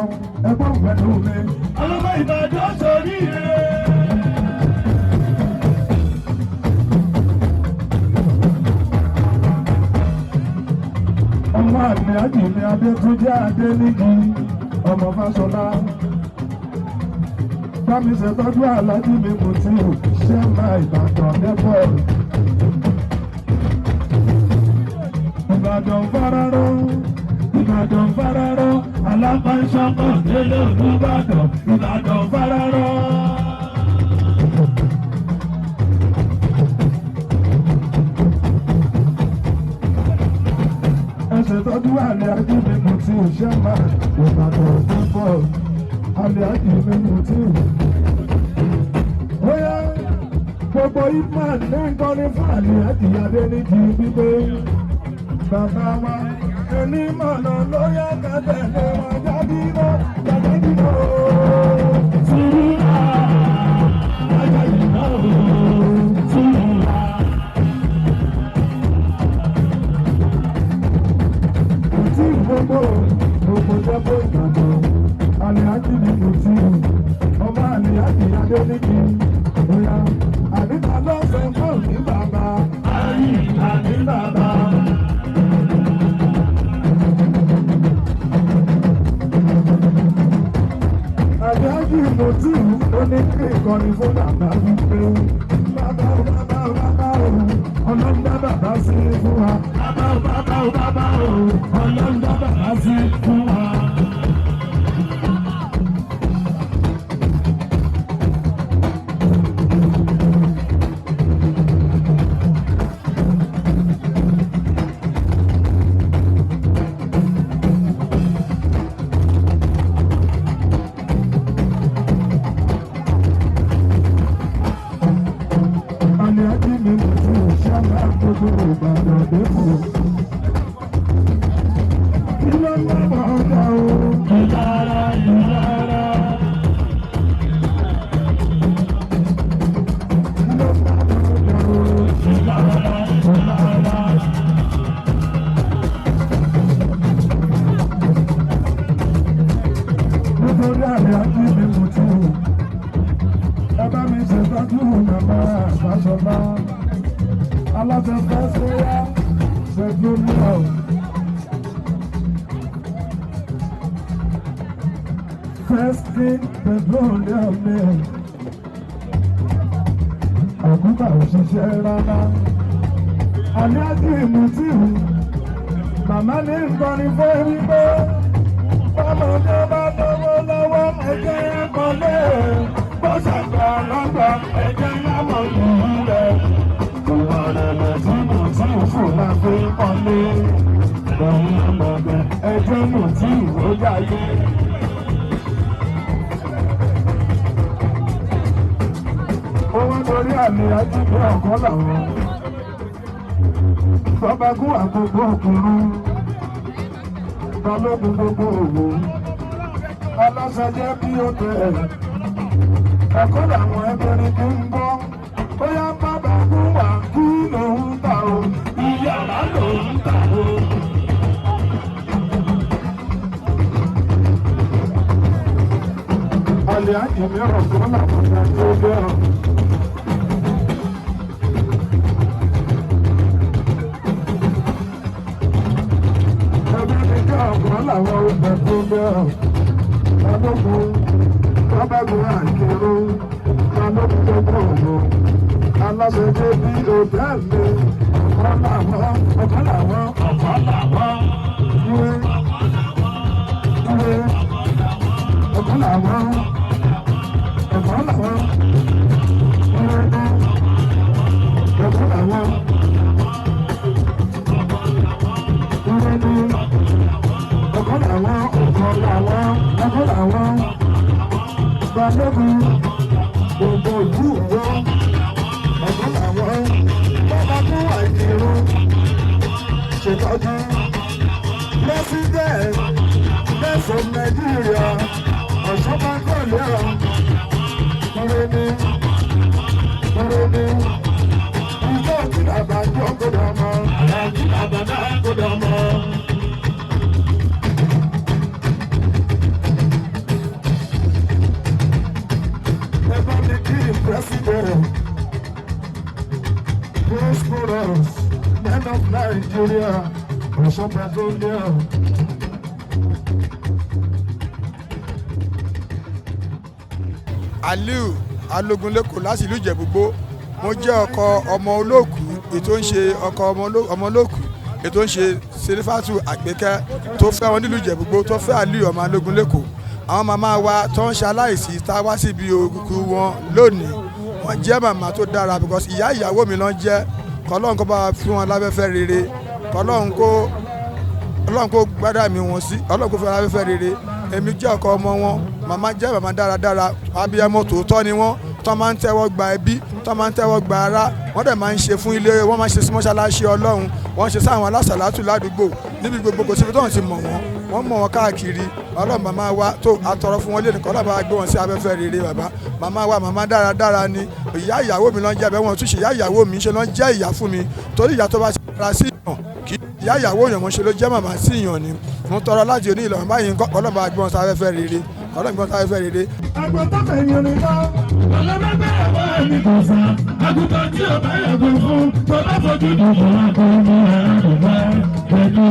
S1: ẹ gbọ́ pẹ̀lú mi.
S7: Ọlọ́mọ Ìbàdàn sórí rẹ̀.
S1: Ọmọ àmì àjìmí Adétúnjí Adéníjì, ọmọ Fáṣọlá. Bámi ṣètọ́jú Aláàjì mi Mùtíù, ṣé máa Ìbàdàn dẹ́pọ̀. Ìbàdàn fararọ́,
S7: Ìbàdàn fararọ́, alápáńsọ́kọ̀ délé Olúbàdàn, Ìbàdàn fararọ́.
S1: ẹ ṣètọ́jú Aláàjì mi Mùtíù, ṣé máa Ìbàdàn dẹ́pọ̀. Aláàjì mi Mùtíù. Bóyá gbogbo Imán ní nkọ́ni fún Aláàjì Adéníjì wípé bàbá wa ẹni mọ̀nà ló yẹ ká tẹ̀lé wọn jáde lọ jáde lọ.
S7: Sùúrà, ajáyí náà o, sùúrà.
S1: Kùtì gbogbo gbogbo jẹ́bó Ìbàdàn Aláàjì ni Kùtì ọmọ Aláàjì Adéníjì bóyá àníta ló sọ fún mi bàbá.
S7: Ayé àní bàbá.
S1: Aláàjì Mùtíù ó ní kí ìkànnì fún bàbá wípé bàbá o bàbá o bàbá o ọlọ́run dá bàbá sí fún wa.
S7: Bàbá o, bàbá o, bàbá o, Ọlọ́run dá bàbá sí fún wa.
S1: Gbogbo Ìbàdàn dẹ́kun. Kí ló ń bá ọjà o? Ìlara ìlara. Kí ló ń bá ọjà o? Ìlara ìlara. Nítorí àrẹ ají mi mú tú. Ẹ bá mi ṣètọ́jú màmá Fáṣọlá. Aláṣẹ fẹ́ ṣe yá ṣẹ́jú náà. First thing petroleum mi. Àkúkà ò ṣiṣẹ́ rárá. Àní ájú ìmùtíhù. Màmá ní nkọrin fún wípé bọ́mọdé bá lówó lọ́wọ́ ẹ̀jẹ̀ ẹ̀kọ́lé. Bó ṣàgbà lọ́gbà ẹ̀jẹ̀ lámọ̀ yìí rẹ̀. Ìwà rẹ̀ lẹ̀ tí mo tí ò fò máa fi kọ́lé. Lọ́hùn ọmọdé ẹ̀jẹ̀ mo tí ìwó jáyé. Owó torí àmì ajínigbé ọ̀kọ́ làwọn. Bọ́bagún àgbogbo òkúrú. Balógun gbogbo òwò. Aláṣẹ jẹ́ bí ó tẹ̀. Ẹ̀kọ́ làwọn ẹgbẹ́rin tó ń bọ́. Bóyá bábagún wà kí lòún ta o. Ìyàrá lòún ta o. Àlè àjẹmí ọ̀rọ̀ kan làwọn ọ̀gá tó bẹ̀rù. Ẹgbẹ́ mi jẹ́ ọ̀kan làwọn ọgbẹ́ tó bẹ̀rù. Balógun Bábágun àkèrò Balógun tó bọ̀ ọ̀gbọ̀n. Aláṣẹ dé bí òtẹ́ẹ̀lì ọ̀kan làwọn ọ̀kan làwọn ọ̀kan làwọn. Ìwé ìwé ọ̀kan làwọn ọ̀kan làwọn ìwé ọ̀kan làwọn ìwé ọ̀kan làwọn ọ̀kan làwọn ọ̀kan làwọn balógun gbogbo ìlú ìwọ ọ̀kan làwọn bàbá tó wà ìdìrú ṣètọ́jú president best of Nigeria ọ̀ṣọ́bàkọ̀lẹ́ ọ̀ kúrẹ́ni kúrẹ́ni ìjọ tí bàbá jọ gbọdọ̀ mọ́ àti bàbá náà gbọdọ̀ mọ́. Ẹ bá mi kí president prosperous men of Nigeria ọ̀ṣọ́ petroleum.
S9: Aliu Alogunleko láti ìlú Ìjẹ̀bú-Igbó. Mo jẹ́ ọkọ ọmọ olóòkú ètò ń ṣe ọkọ ọmọ olóòkú ètò ń ṣe Serifatu Àgbékẹ́ tó fẹ́ wọn nílùú Ìjẹ̀bú-Igbó tó fẹ́ Aliu ọmọ Alogunleko. Àwọn màmá wa tó ń ṣe aláìsí tá a wá síbi òkú wọn lónìí, wọ́n jẹ́ màmá tó dára because ìyá ìyàwó mi ló ń jẹ́. Kọ́lọ́run kó bá fún wọn láfẹ́fẹ́ rere, kọ́lọ́run kó Ọlọ́run kó gbádà mi wọn sí, Ọlọ́run kó fún wọn láfẹ́fẹ́ rere. Èmi jẹ́ ọkọ ọmọ wọn, màmá jẹ́ màmá dáradára, abiyamọ tòótọ́ ni wọ́n, tó máa ń tẹ́wọ́ gba ẹbí, tó máa ń tẹ́wọ́ gba ará, wọ́n dẹ̀ máa ń ṣe fún ilé, wọ́n máa ń ṣe sí mọ́ṣáláṣí Ọlọ́run, wọ́n ṣe sáwọn alásàlátù ládùúgbò níbi gbogbo, kò síbi tó ń ti mọ̀ wọ́n, wọ́n mọ̀ wọ́n káàkiri. Ọlọ́run màmá wa tó atọrọ fún wọn lé nìkan, Ọlọ́run bá gbé wọn sí afẹ́fẹ́ rere. Bàbá màmá wa màmá dáradára ni, ìyá ìyàwó mi ló ń jẹ́ bẹ́ẹ̀, wọ́n tún ṣe ìyá ìyàwó mi ṣe ló ń jẹ́ ìyá fún mi, torí ìyá tó bá ṣe ara sí ìyàn kì í ìyá ìyàwó yàn mọ́ ṣe ló jẹ́ màmá sí ìyàn ni. Mo tọrọ láti òní ìlọrin báyìí nǹkan, Ọlọ́run bá gbé wọn sí afẹ́fẹ́ rere, Ọlọ́run gbé wọn sí afẹ́fẹ́ rere.
S1: Àgbọ̀tọ́ fẹ̀yìn rìn lọ. Ọlọ́mọgbẹ́ àwọn ẹni kò sá. Àgùntàn tí ò bá yàgò fún, tó bá fojú dùn àgọ́ ní àrùbá pẹ̀lú.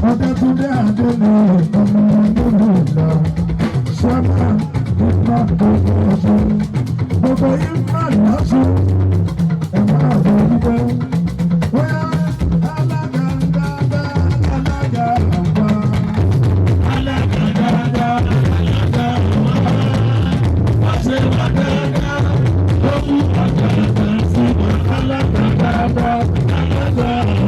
S1: Ọdẹ́túndé Adéni ọmọ olóòlù lọ. Sọ́nà nípa gbogbo ọ̀ṣun. Gbogbo ìmọ̀ lọ́sùn. Ẹ máa bọ̀ wípé. Bóyá alága dáadáa alága àgbà. Alága dáadáa alága àgbà. Wọ́n ṣe wá dáadáa. Ó mú ọjà kan sí wọn. Alága dáadáa alága àgbà.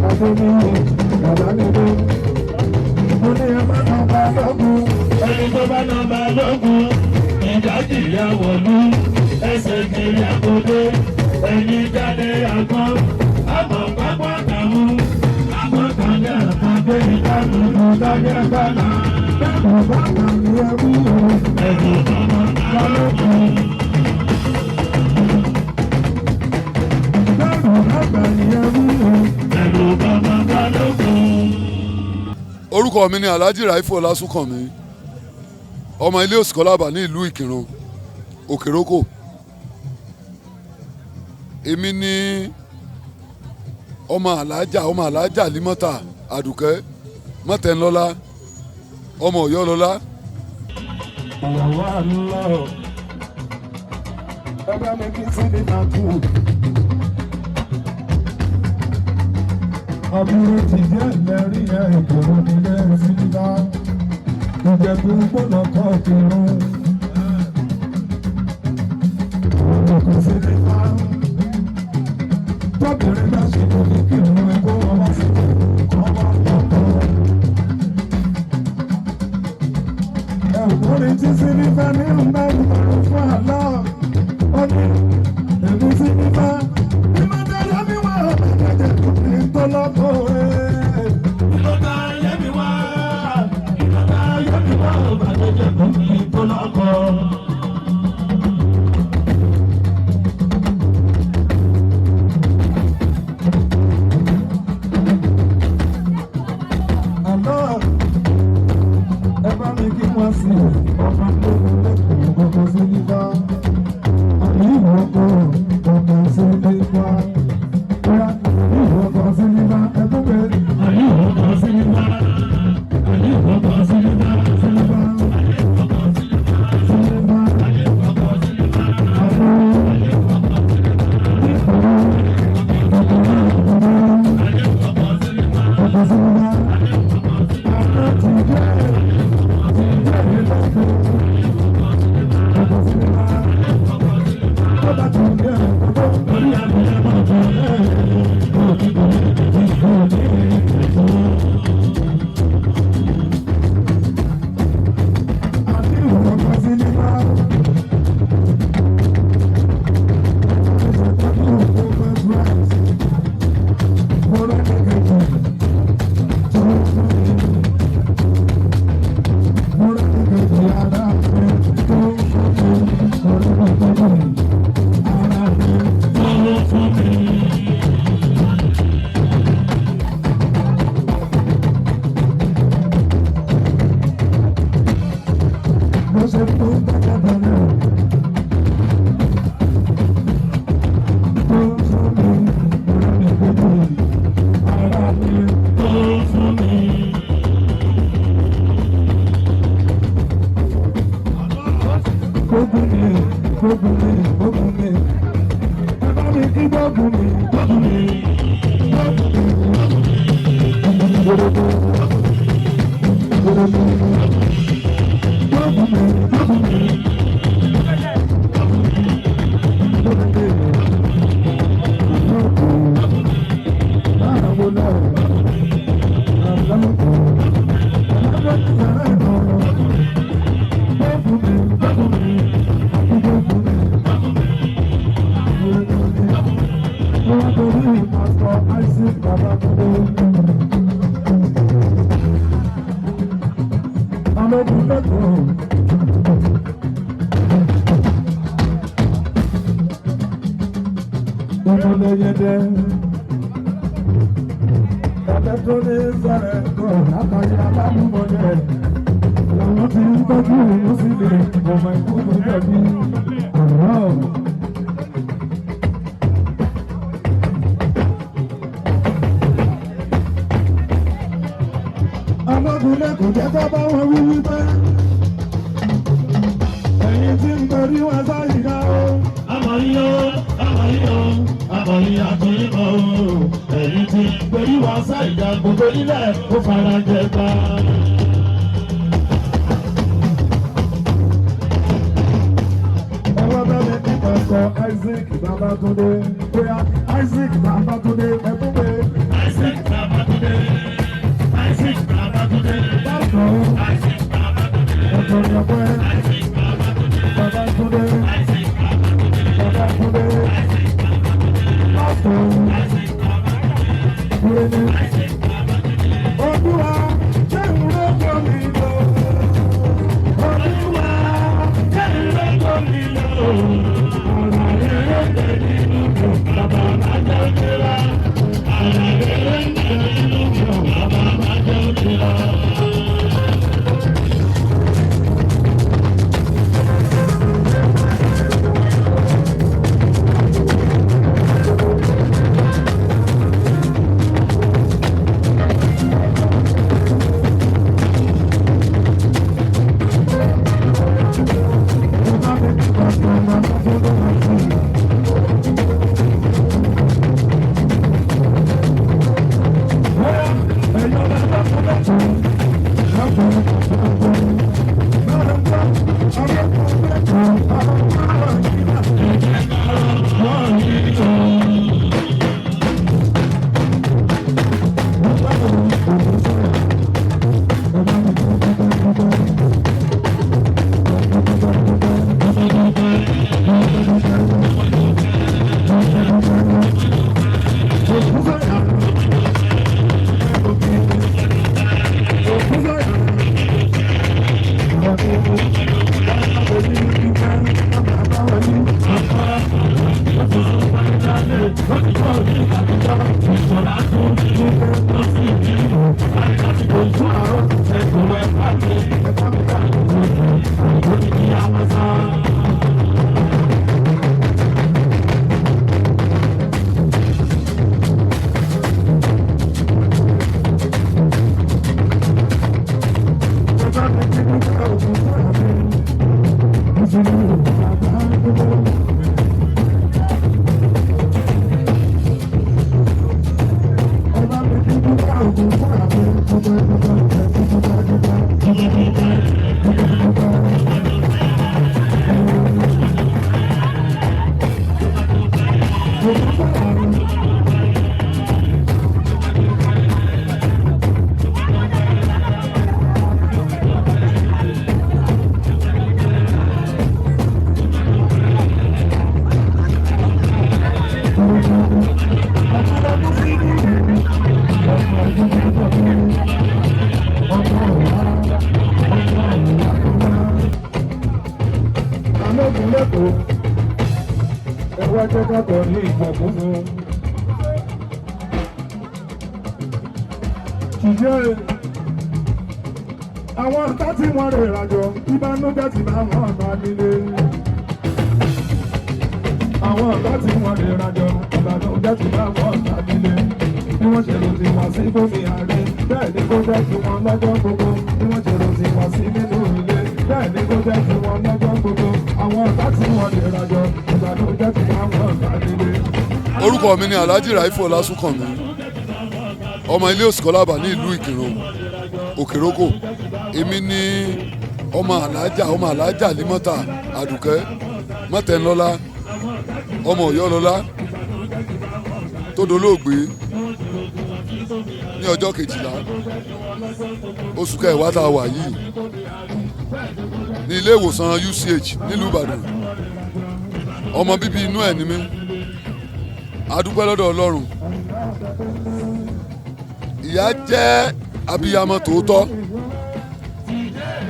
S1: Adéníyì Bàbánídé. Mo ní ẹ má nà Balógun.
S7: Ẹni tó bá nà Balógun, ìdájì yà wọ̀lú, ẹsẹ̀ kiri àkọ́dé, ẹni jáde àgbọn, àmọ̀ pápá kàmú, àmọ̀ kàlẹ́ àkọ́dé ìdáná
S1: Ìdájẹ́ gbàgbà. Bẹ́ẹ̀ni bàbá mi ẹ wí o.
S7: Ẹ̀rù ọmọ Balógun.
S1: Bẹ́ẹ̀ni bàbá mi ẹ wí o.
S7: Ẹ̀rù ọmọ Balógun.
S10: Orúkọ mi ni Alhaji Raifu Ọlásùnkànmí, ọmọ ilé Òsìkọ́lábà ní ìlú Ìkìrun, Òkèròkò. Èmi ni ọmọ alájà, ọmọ alájà Límọ́tà Àdùkẹ́ Mọ́tẹ́ńlọ́lá, ọmọ Ọ̀yọ́lọ́lá.
S1: Ìyàwó àlọ́. Ẹ bá mi kí síbi náà kú. Àbúrò ti jẹ́ ìlẹ́rí ẹ̀ ìkòrò nílé sílíbà. Ìjẹ̀bú gbọ́dọ̀ kọ́ kírun. Òkú sílíbà. Tọ́bìnrin bá ṣe kò ní kírun ẹ̀kọ́ wọn wá sí kọ́ wá lọ́kọ́. Ẹ̀kúnrin tí sílíbà ní ọ̀nà ìbàrún fún àlọ́. Ó ní èmi sílíbà. Ìmọ̀tẹ́lẹ̀ mi wà ọ̀bẹ̀jẹ̀ kò ní tó lọ́kọ̀ ẹ̀.
S7: Ìlọ́ta yẹ́mi wá, ìlọ́ta yẹ́mi wá, ò bàjẹ́ kò ní tó lọ́kọ̀.
S1: Àlọ́ ẹ bá mi kí wọ́n sí ọba tó ń lẹ́kọ̀ọ́ gbogbo sí nípa. Àní ìwọ́kọ̀ ọkọ̀ sí nípa. Bóyá àní ìwọ́kọ̀ sí nípa ẹ tó pé.
S7: Àní ìwọ́kọ̀ sí nípa, àní ìwọ́kọ̀ sí nípa,
S1: Sí nípa.
S7: Àní ìwọ́kọ̀ sí nípa,
S1: Sí nípa.
S7: Àní ìwọ́kọ̀ sí nípa,
S1: Àní
S7: àní ìwọ́kọ̀ sí nípa,
S1: ìwọ́kọ̀
S7: àní ìwọ́kọ̀ sí nípa,
S1: ọkọ̀ sí nípa.
S7: Àní ìwọ́kọ̀ sí nípa.
S1: Àná ti jẹ́ ti jẹ́ ìlọ́kọ̀. Ọkọ̀ sí nípa. Ọba ti jẹ́ ọkọ̀.
S7: Orí àbúrò máa bọ̀ ẹ́ òkè kò ní ìdí òkè ètò.
S1: Àní ìwọ́kọ̀ sí nípa.
S7: Tọ́lọ́ fún mi. Tọ́lọ́ fún mi.
S1: Gbógun mi, gbógun mi, gbógun mi. Ẹ bá mi kí gbógun mi,
S7: Gbógun mi,
S1: gbógun mi. Gbógun mi, gbógun mi,
S7: gbógun mi,
S1: gbógun mi. Gbógun mi. Báwo lọ? Àlọ́. Àlọ́ ti sàrà ìbọn. Gbógun mi,
S7: gbógun mi,
S1: gbógun mi. Wọ́n torí Pásítọ̀ Isaac Babátúndé. Balógun lẹ́kọ̀ọ́. Ìmọ̀lẹ́yẹdẹ. Ẹlẹ́tọ́ni sọ̀rọ̀ ẹ̀kọ́ látàrí alámúmọ̀lẹ́. Làwọn ti ń tọ́jú ìlú sílẹ̀, ọmọ ikú tó jẹ̀bi. Àrùn. Ọmọkùnrin kò jẹ́ kó bá wọn wí wípé ẹ̀yin tí ń torí wọn sáyìí náà o.
S7: Àmọ̀ yíyó, àmọ̀ yíyó, àmọ̀ yíyá tó yín mọ̀ o. Ẹ̀yin tí gbèrí wá sáìdá gbogbo nílẹ̀ ó fara jẹ gbà.
S1: Ẹ wá bá mi ní pásítọ̀ Isaac Babátúndé. Bóyá Isaac Babátúndé ẹ tún pé. Olúwa jẹ́ ìrọ́jọ́ mi lọ. Olúwa jẹ́ ìrọ́jọ́ mi lọ. Ọ̀rọ̀ rere ń bẹ nínú mi, bàbá má jẹ́ ó nira. Ọ̀rọ̀ rere ń bẹ nínú mi, bàbá má jẹ́ ó nira. Àwọn ọ̀tá tí wọ́n rè rajọ, ìbànújẹ́ ti bá wọn bá nílé. Àwọn ọ̀tá tí wọ́n rè rajọ, ìbànújẹ́ ti bá wọn bá nílé. Bí wọ́n ṣe lò ti wá sí bómi àárẹ̀, bẹ́ẹ̀ ni kó jẹ́ ti wọn lọ́jọ́ gbogbo. Bí wọ́n ṣe lò ti wá sí nínú ilé, bẹ́ẹ̀ ni kó jẹ́ ti wọn lọ́jọ́ gbogbo. Àwọn ọ̀tá tí wọ́n rè rajọ, ìbànújẹ́ ti bá wọn bá nílé.
S10: Orúkọ mi ni Alhaji Raifu Ọlásùnkànmí, ọmọ ilé Òsìkọ́lábà ní ìlú Ìkìrun, Òkèròkò. Èmi ni ọmọ alájà, ọmọ alájà Límọ́tà Àdùkẹ́ Mọ́tẹ́ńlọ́lá, ọmọ Ọ̀yọ́lọ́lá tó dolóògbé ní ọjọ́ 12 oṣù kẹwàá tá a wà yìí ní ilé ìwòsàn UCH nílùú Ìbàdàn. Ọmọ bíbí inú ẹ̀ ni mí. A dúpẹ́ lọ́dọ̀ Ọlọ́run. Ìyá jẹ́ abiyamọ tòótọ́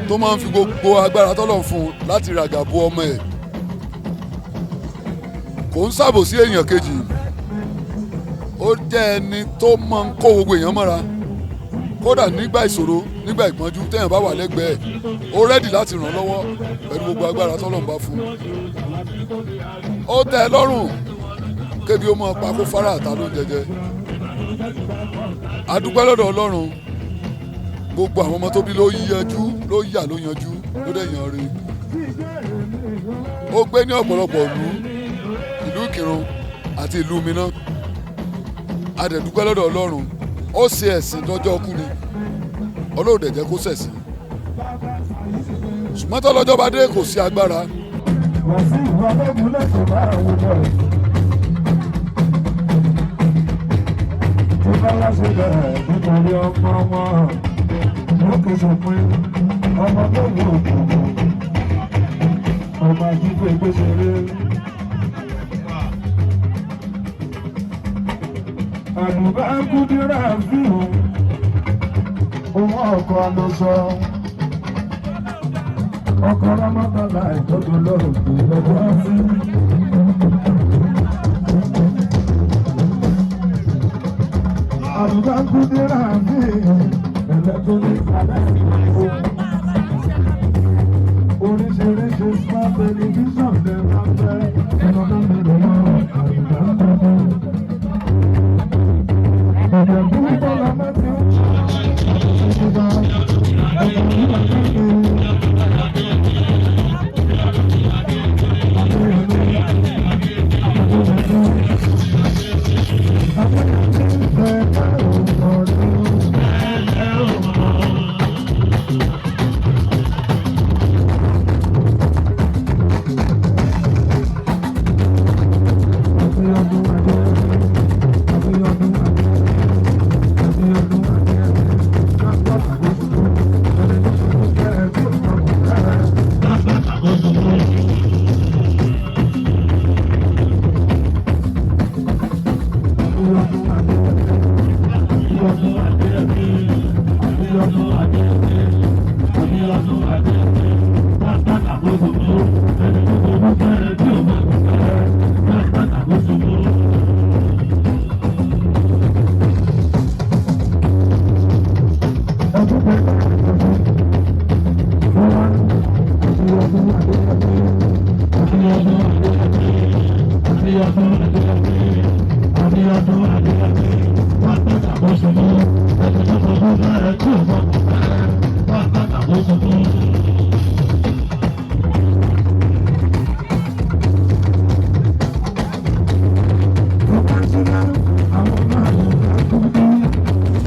S10: tó máa ń fi gbogbo agbára tọ́lọ̀ fún un láti ràgà bo ọmọ ẹ̀. Kò ń ṣàbòsí èèyàn kejì. Ó jẹ́ ẹni tó máa ń kó gbogbo èèyàn mọ́ra. Kódà nígbà ìṣòro, nígbà ìpọ́njú, téèyàn bá wà lẹ́gbẹ̀ẹ́, ó rẹ́dì láti ràn lọ́wọ́ pẹ̀lú gbogbo agbára tọ́lọ̀ ń bá fún un. Ó tẹ́ ẹ lọ́rùn kébi ó máa pa kó fara àta ló ń jẹjẹ. A dúpẹ́ lọ́dọ̀ Ọlọ́run. Gbogbo àwọn ọmọ tó bí ló yanjú, ló yà, ló yanjú, ló dẹ̀ yan re. Ó gbé ní ọ̀pọ̀lọpọ̀ ìlú, ìlú Ìkìrun àti ìlú Minna. A dẹ̀ dúpẹ́ lọ́dọ̀ Ọlọ́run. Ó ṣe ẹ̀sìn lọ́jọ́ kú ni. Ọlọ́run dẹ̀ jẹ́ kó ṣẹ̀sìn. Ṣùgbọ́n tọ́lọ́jọ́ bá dé kò sí agbára.
S1: Nítorí ọmọ wọn lókè sópin ọmọ tó wù òkùnkùn ọmọ àjíǹde gbèsèrè. Àdùbá kúdírà fíhùn òun ọkọ̀ ló sọ. Ọkọ̀ rámọ́tàlá ìtọ́jú lọ́ọ̀kì lọ́jọ́ sí. Àdùbá kúdírà fíhùn ẹlẹ́tọ́níkì aláìsí. Oríṣiríṣi smart television lè máa fẹ́. Ẹnu bá mi lè mọ àdùbá kúdírà. Ìjẹ̀bú bọ́lá má ti ń ṣe.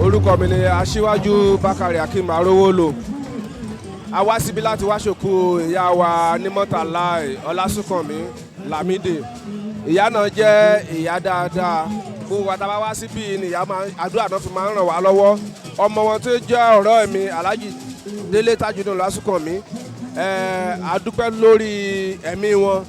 S11: Orúkọ mi ni Aṣíwájú Bákàrè Akeem Arówólò. A wá síbi láti wá ṣòkú ìyá wa ní Mọ́tàláì Ọlásùnkànmí Lámídì. Ìyá náà jẹ́ ìyá dáadáa. Gbogbo wa tá a bá wá síbí ni ìyá máa àdúrà náà fi máa ń ràn wá lọ́wọ́. Ọmọ wọn tó jẹ́ ọ̀rẹ́ mi, Alhaji Délé Tajudeen Ọlásùnkànmí, a dúpẹ́ lórí ẹ̀mí wọn,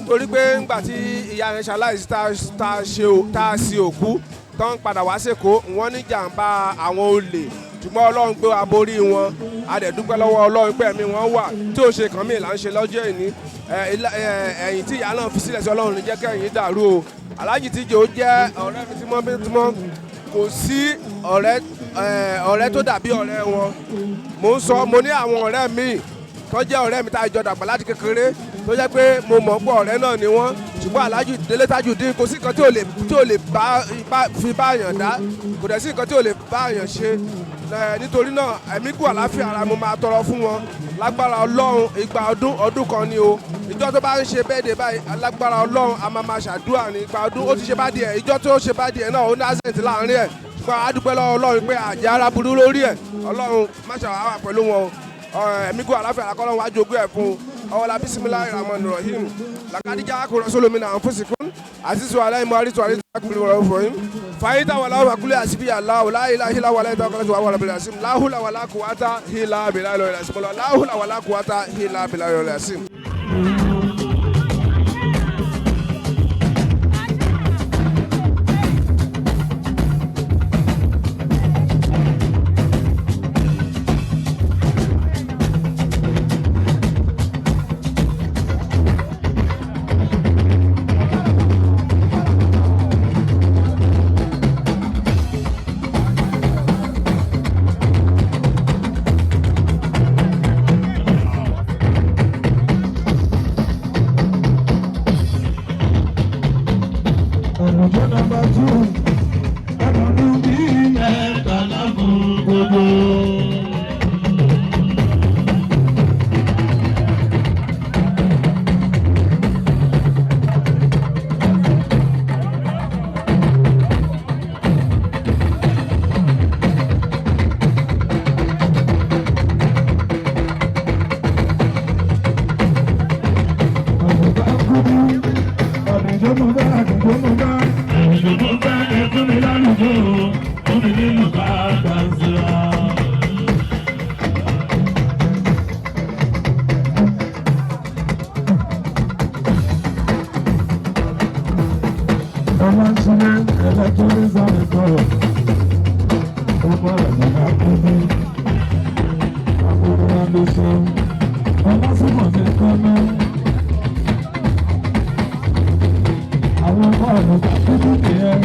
S11: torí pé ńgbà tí ìyá yẹn ṣaláìsí, tá a ṣe òkú tó ń padà wá sèkó, wọ́n ní jàǹbá àwọn olè, ṣùgbọ́n Ọlọ́run gbé wa borí wọn. A dẹ̀ dúpẹ́ lọ́wọ́ Ọlọ́run pé ẹ̀mí wọn wà tí ò ṣe kàn mí là ń ṣe lọ́jọ́ ìní. Ẹ̀yìn tí ìyá náà fi sílẹ̀ sí, Ọlọ́run ní jẹ́ kẹ́yìn dàrú o. Alhaji Tíjé ó jẹ́ ọ̀rẹ́ mi tímọ́tímọ́. Kò sí ọ̀rẹ́ tó dàbí ọ̀rẹ́ wọn. Mo ń sọ, mo ní àwọn ọ̀rẹ́ mi tó jẹ́ ọ̀rẹ́ mi tá a jọ dàgbà láti kékeré, tó jẹ́ pé mo mọ̀ pé ọ̀rẹ́ náà ni wọ́n, ṣùgbọ́n Alhaji Délé Tajudeen, kò sí nǹkan tí ò lè fi bá èèyàn dá, kò dẹ̀ sí nǹkan tí ò lè bá èèyàn ṣe. Nítorí náà, ẹ̀mí kú, àlàáfíà ara mo máa tọrọ fún wọn lágbára Ọlọ́run. Ìgbà ọdún ọdún kan ni o. Ìjọ tó bá ń ṣe birthday báyìí, lágbára Ọlọ́run, a máa máa ṣàdúrà ní. Ìgbà ọdún ó ti ṣe bá díẹ̀, ìjọ tó ṣe bá díẹ̀ náà, ó ní accident láàrin ẹ̀, ṣùgbọ́n a dúpẹ́ lọ́wọ́ Ọlọ́run pé àjẹ́ ara burú lórí ẹ̀. Ọlọ́run má ṣàwà pẹ̀lú wọn. Ẹ̀mí kú, àlàáfíà ara kọ́lọ́run wájú ogún ẹ̀ fún un. Ọwọ́lá bisimilahi rahman rahim. Lakadija akọrọ solomina anfusikun azizu alayhi muharitu alayhi akuli wọlé fún fàyíntà wàlá wàkúlẹ̀ àsìbíyà láwù láyé hílà wàlá ìtàn kọ́lá wàlá bìlà sim láhùlà wàlá kùwátà hílà bìlà lọ́lá sim láhùlà wàlá kùwátà hílà bìlà lọ́lá sim.
S1: Àlùjọ number 2, ẹ̀mọ̀dún bíi 13 fún gbogbo. Àlùjọ mo bá, àlùjọ mo bá.
S7: Àlùjọ mo bá, ẹ fún mi lálùjọ, fún mi nínú bàbá ńlá.
S1: Ọlá ń ṣe ẹlẹ́tọ́rí sáré kọ́. Ọmọ ẹ̀dá kúndé. Àbúrò wa ló sọ. Ọlá súnmọ̀ mi kọ́ná. Àwọn ọmọ ẹ̀dá kúndé nìyẹn.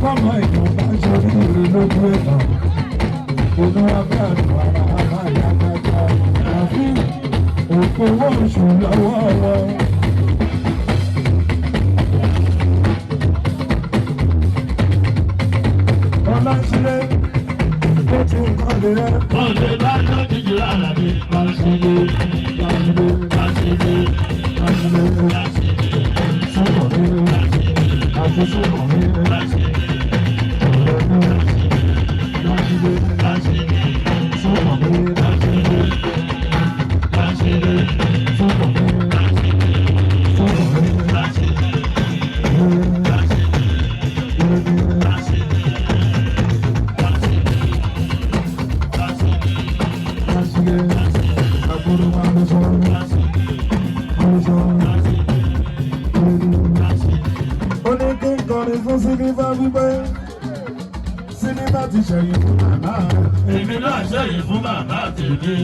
S1: Bọ́mọ èèyàn bá ń ṣe oríire lójú èèyàn. Inú abẹ́ àdùn ara máa yá gágá. Àfi òpówó oṣù lọ́wọ́ wọn. Ọlá ń ṣeré ó ti ń kọ́ lé rẹ́.
S7: Ọ̀sẹ̀ bá lójijì lára mi, bá ṣe lé, bá ṣe lé, bá ṣe lé,
S1: bá ṣe lé,
S7: bá ṣe lé,
S1: súnmọ̀ mi, àti súnmọ̀ mi,
S7: bá ṣe lé,
S1: ọ̀rẹ́ mi, bá ṣe lé,
S7: bá ṣe lé,
S1: súnmọ̀ mi,
S7: bá ṣe lé, bá ṣe lé,
S1: súnmọ̀ mi, súnmọ̀ mi,
S7: bá ṣe lé,
S1: ọ̀rẹ́
S7: bá ṣe lé,
S1: mi.
S7: bá ṣe lé, bá ṣe lé, bá ṣe lé,
S1: Bá ṣe lé, àbúrò wa ló sọ,
S7: bá ṣe lé,
S1: ló sọ,
S7: bá ṣe lé,
S1: ọ̀rẹ́ mi.
S7: bá ṣe lé.
S1: Ó ní kí n kọrin fún Sílífà wípé Sílífà ti ṣẹ̀yìn fún màmá rẹ̀.
S7: Èmi náà ṣẹ̀yìn fún bàbá tèmi.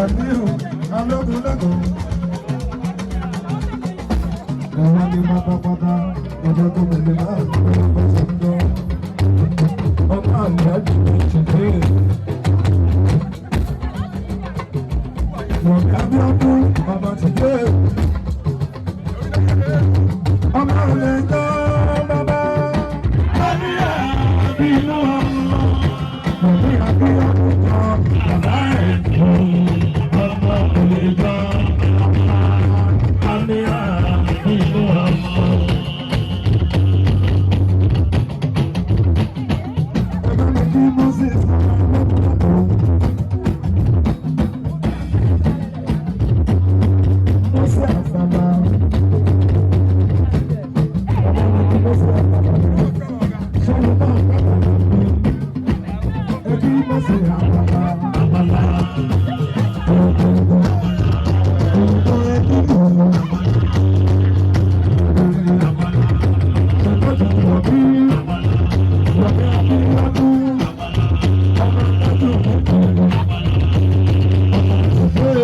S1: Ẹ̀míhù alógun lẹ́kọ̀ọ́. Ẹ̀wọ̀n ni pátápátá ọjọ́ tó mẹ́lẹ̀ láàrín pẹ̀lú ọ̀sẹ̀ ń lọ. Ọmọ àlùyájú mi ti dé. Wọ̀mí Abíọ́dún ọmọ ti dé. Ọmọ òlè tán bàbá.
S7: Bínú ọmọ
S1: Wọ̀mí Abíọ́dún tán
S7: bàbá ẹ̀ kú, ọmọ kò lè gbọ́. Àmì àbínú ọmọ.
S1: Ẹgbẹ́ mi kí Moses ọmọ lẹ́kọ̀ọ́. Moses Àfàlà. Ọmọ mi kí Moses Àfàlà mi. Ṣé mo bá Àfàlà mi? Ẹbí Moses Àfàlà.
S7: Àbàlá
S1: Ọ̀gbọ̀ngbọ̀n. Ọ̀gbọ̀n ẹbí mọ̀mọ́. Ṣètọ́jú wọ̀bí. Wọ̀bí Abíọ́dún. Ọmọ ìtọ́jú mi kọ̀ọ̀kan. Ọmọ ìtọ́jú.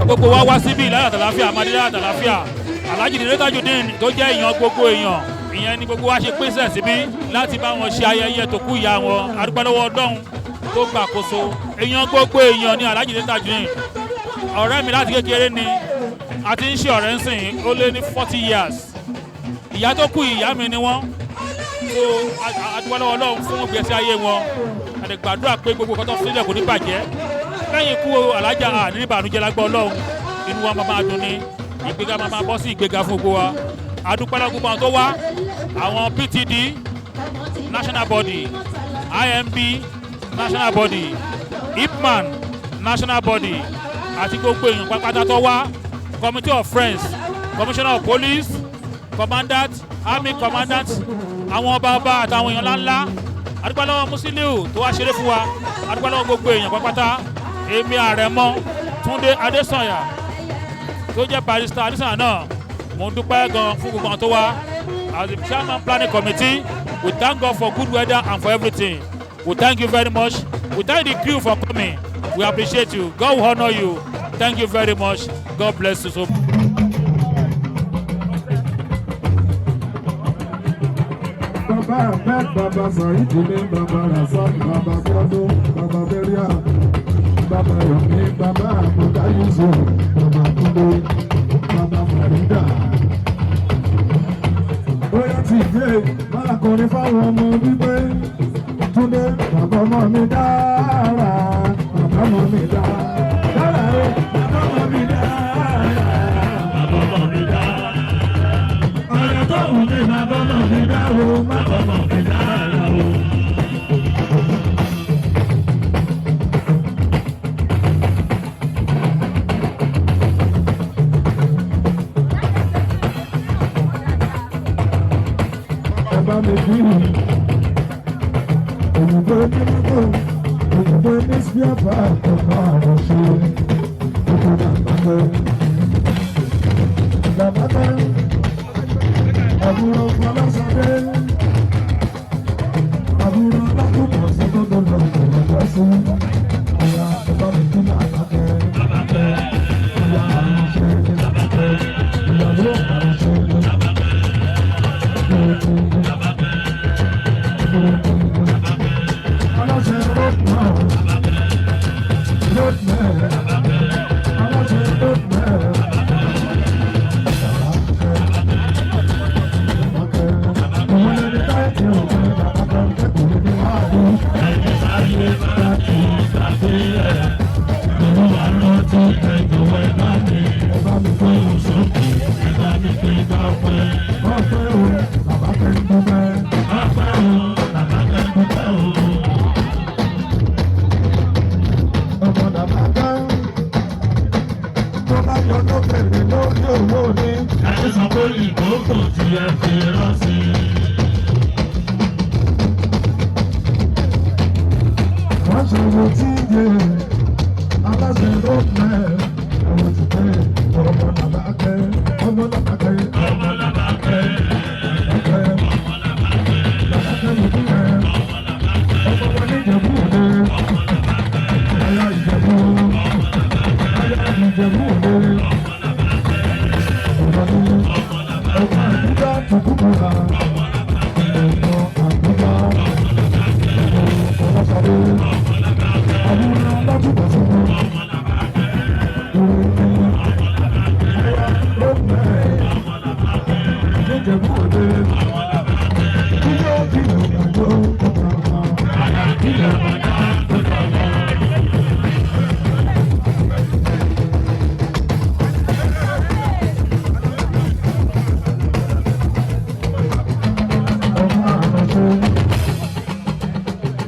S12: Gbogbo wa wá síbí láyọ̀ àtàláfíà, amadé láyọ̀ àtàláfíà. Alhaji Délé Tajudeen tó jẹ́ èèyàn gbogbo èèyàn, ìyẹn ni gbogbo wa ṣe pèsè síbí láti bá wọn ṣe ayẹyẹ tó kú ìyá wọn. Adúpẹ́ lọ́wọ́ Ọlọ́run tó gbàkóso. Èèyàn gbogbo èèyàn ni Alhaji Délé Tajudeen. Ọ̀rẹ́ mi láti kékeré ni a ti ń ṣe ọ̀rẹ́ ńsìn, ó lé ní 40 years. Ìyá tó kú, ìyá mi ni wọ́n. So adúpẹ́ lọ́wọ́ Ọlọ́run fún ìgbésí ayé wọn. A lè gbàdúrà pé gbogbo nǹkan tó fi sílẹ̀ kò ní bàjẹ́ lẹ́yìn ikú alájà. Àní ìbànújẹ́ lágbọ́ Ọlọ́run, inú wa máa dùn ní ìgbéga, máa bọ́ sí ìgbéga fún gbogbo wa. Adúpẹ́ lọ́wọ́ gbogbo àwọn tó wá, àwọn PTD national body, IMB national body, IPMAN national body àti gbogbo èèyàn pátápátá tó wá, committee of friends, commissioner of police, commandant, army commandant, àwọn ọba ọba àtàwọn èèyàn ńláńlá. Adúpẹ́ lọ́wọ́ Musiliu tó wá ṣeré fún wa. Adúpẹ́ lọ́wọ́ gbogbo èèyàn pátápátá. Èmi Àrẹ̀mọ Túndé Adésànyà tó jẹ́ Barrister Adésànyà náà, mo ń dúpẹ́ gan fún gbogbo àwọn tó wá. As the chairman planning committee, we thank God for good weather and for everything. We thank you very much. We thank the crew for coming. We appreciate you. God will honour you. Thank you very much. God bless you so much.
S1: Bàbá Ahmed, Bàbá Saheed ní, Bàbá Rasaq, Bàbá Bíọ́dún, Bàbá Bẹ́ríà, Bàbá Yomi, Bàbá Àmọ̀dá Yusuf, Bàbá Túndé, Bàbá Farida. Bóyá ti dé, máa kọrin fáwọn ọmọ wípé Túndé, bàbá ọmọ ọmọ mi dára, bàbá ọmọ mi dára, dára o, bàbá ọmọ mi dára, bàbá ọmọ mi dára. Ọ̀rẹ́ tó wù mí bàbá ọmọ mi dára o, bàbá ọmọ mi dára o. Ẹ bá mi bí òyìnbó ní mọ́tò, òyìnbó ní sípíàpá ọ̀pọ̀ àwọn ṣe ọkọ̀ làbàtẹ́. Làbàtẹ́ àbúrò Fọláṣadé, àbúrò Lákùnbọ̀ sọ́dọ̀dọ̀ lọ́kọ̀ lọ́jọ́ sí. Ọ̀yà ẹ bá mi kí làbàtẹ́. Ọ̀yà àrùn ṣe làbàtẹ́. Ìyàwó àrùn ṣe làbàtẹ́. Wọ́n ṣe wo tí yé aláṣẹ ló mẹ́ àwọn ti pé ọmọ làbákẹ́ ọmọ làbákẹ́ ọmọ làbákẹ́ làbákẹ́ làbákẹ́ ló kú ẹ ọmọ wọn ní Ìjẹ̀bú Òde ayá Ìjẹ̀bú ayá Ìjẹ̀bú Òde ọmọ ní ọmọ àbújá tukùkùrà ọmọ àbújá ọmọ ọlọ́sàdé.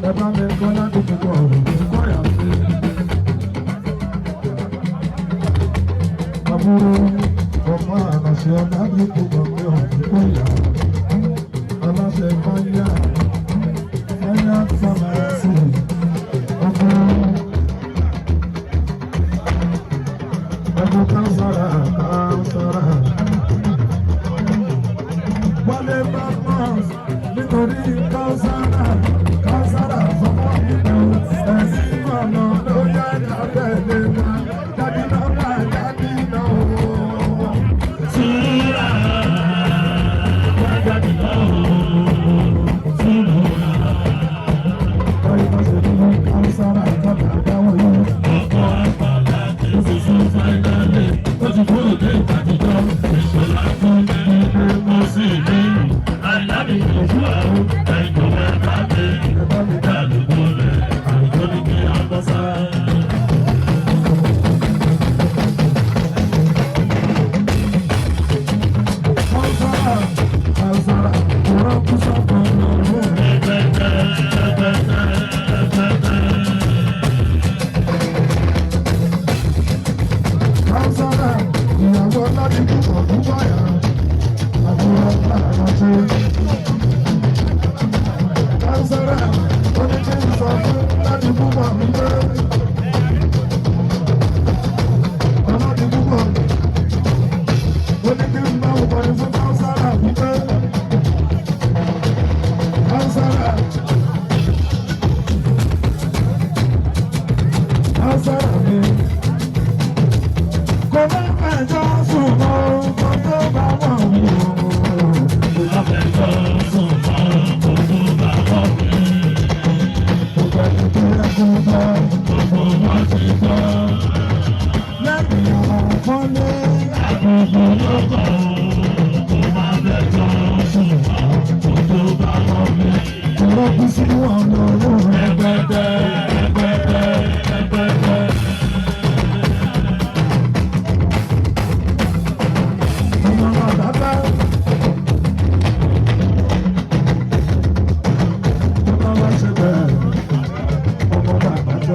S1: Bàbá mi kọ́ láti fi kọ́ ọ̀rọ̀ kọ́ ìyá mi. Àbúrò ọmọ àlàṣẹ ọ̀làdìpọ̀ gbọ̀ngàn ọ̀hún kóyà. Aláṣẹ fáyà fáyà fámásì ọkọ. Ọkọ kánsárà kánsárà. Wálé bá mọ́ọ̀sì nítorí kánsárà kánsárà sọ́kọ́ ìlú ẹ̀sìn ọ̀nà ló yá ìdábẹ́ lé wa. Jáde náà wà jáde náà o. Sùúrà wà jáde náà o. Sùúrà. Báyìí bá ṣe ní kánsárà ìjọba àdáwọ̀ yìí. Ọkọ̀ àpàlà ó sì sún fáínálì. Ó ti kúrò dé ìtàjíjọ́. Ìṣọ̀lá fún ilé mọ́ sí ìlú. Àìlábì ojú àrùn ẹ̀jọ̀ ẹ̀ bá dé. Ẹ bá mi dá lóko rẹ̀. Àwùjọ ní kí a bọ́ sá. Kò má fẹjọ́ sùn mọ́, kó tó bá wọ̀n wí o. Kò má fẹjọ́ sùn mọ́, kó tó bá wọ̀n wí. Gbogbo ẹni tó yẹ kó gbọ́, gbogbo wọn ti gbọ́. Lẹ́yìn ọ̀rọ̀ fọ́lé, àbùkù ló kọ̀ ọ́. Kò má fẹjọ́ sùn mọ́, kó tó bá wọ̀n wí. Kò rọ́bí sí wọn lọ́rùn rẹpẹtẹ.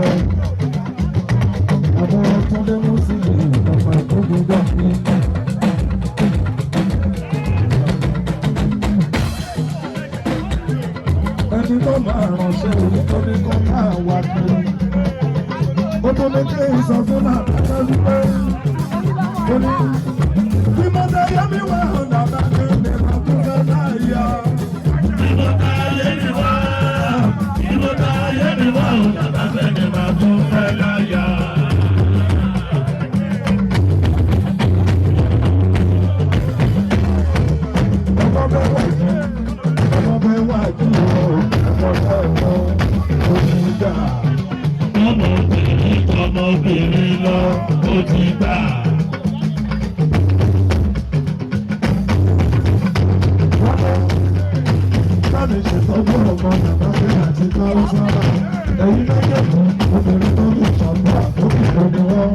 S1: ránṣẹ́. Àwọn Túndé mú sí ìjọba ìgbógun gbọ̀ngàn. Ẹni tó máa ránṣẹ́ òní tó ní kó máa wá kiri. Ó tó ní kí n sọ fún làbàkẹ́ wípé ó ní bí mo tẹ yẹ mi wá làbàkẹ́ mi máa tún fẹ́ láyà.
S7: Bí mo ta ayé mi wá, bí mo ta ayé mi wá, làbàkẹ́ mi máa tún fẹ́ láyà.
S1: Ọmọ bẹ́ẹ̀ wá jù, ọmọ bẹ́ẹ̀ wá jù o, ọmọ bẹ́ẹ̀ mọ omi gbà.
S7: Ọmọbìnrin tọmọbìnrin lọ, ó ti gbà.
S1: Bámi ṣètọ́jú ọmọ bàbá mi àti Káwùsára. Ẹ̀yin méjèèjì, obìnrin tó lè ṣàdúrà tó kì í ni wọ́n.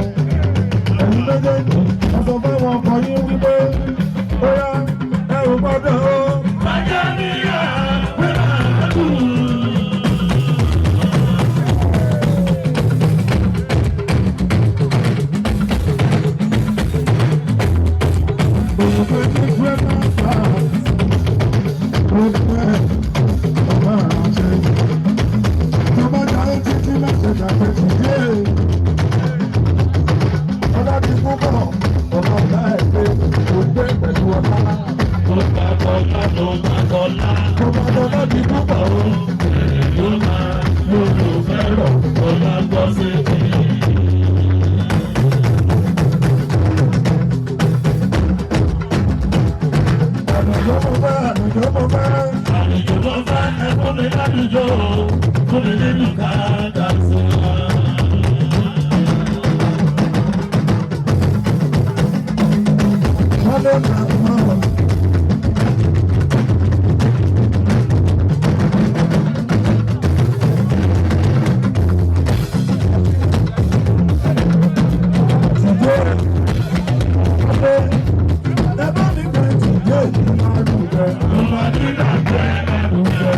S1: Ẹ̀yin méjèèjì, ẹ sọ fáwọn ọkọ yín wípé ó yá ẹ ò gbọ́dọ̀ o.
S7: Bàjẹ́ mi yá, wíwá kú.
S1: Òyìnbó ti fẹ́ máa fà á. Ó fẹ́ ọmọ àránṣẹ́. Tó bá jáde títí láti dàgbẹ́ ti dé. Ọlá ti kú bọ̀, ọmọ ọ̀gá ẹ̀ pé kò gbé pẹ̀lú ọlá.
S7: Tó bá kọlá, tó bá kọlá.
S1: Tó bá kọlá ti kú bọ̀ o.
S7: Yóò máa lóru fẹ́ràn, ọlá gbọ́ sí ti.
S1: Àlùjọ mo fẹ́, àlùjọ mo fẹ́.
S7: Àlùjọ mo fẹ́, ẹ fún mi lálùjọ, fún mi nínú káàdà sí wa.
S1: Wọ́n lè máa mọ̀. Ẹ bá mi pè tìjé yìí lárugẹ.
S7: Ọmọdé náà jẹ́ lárugẹ.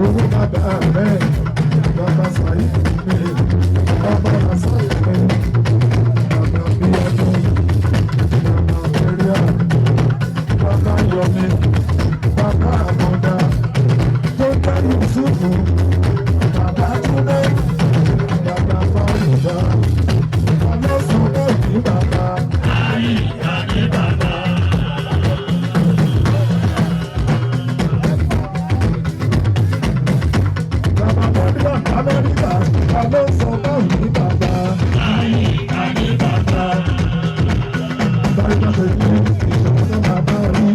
S1: Owó bàbá rẹ̀, bàbá Sàyí mi, bàbá Rasai mi, bàbá Bíọ́dún, bàbá Mẹ́ríà, bàbá Yọmí, bàbá Àmọ̀dá, tó jẹ́ Yusufu, bàbá Túndé, bàbá Fáyọ̀dá, ọlọ́sùn náà ní bàbá. Bàbá Mẹ́ríà, Amẹ́ríkà, ọlọ́sùn náà ní bàbá. Báyọ̀ ṣe ní ìṣòro bàbá rí.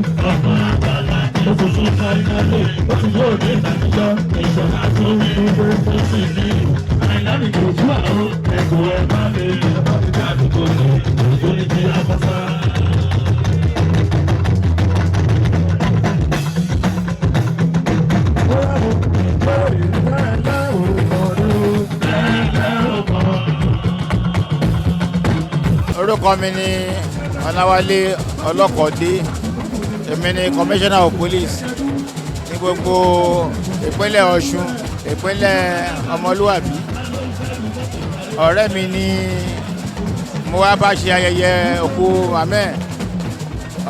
S8: Orúkọ mi ni Ọláwálé Ọlọ́kọ̀dé.
S13: Èmi ni commissioner of police ní gbogbo ìpínlẹ̀ Ọ̀ṣun, ìpínlẹ̀ ọmọlúwàbí. Ọ̀rẹ́ mi ni mo wá bá ṣe ayẹyẹ òkú màmá ẹ̀.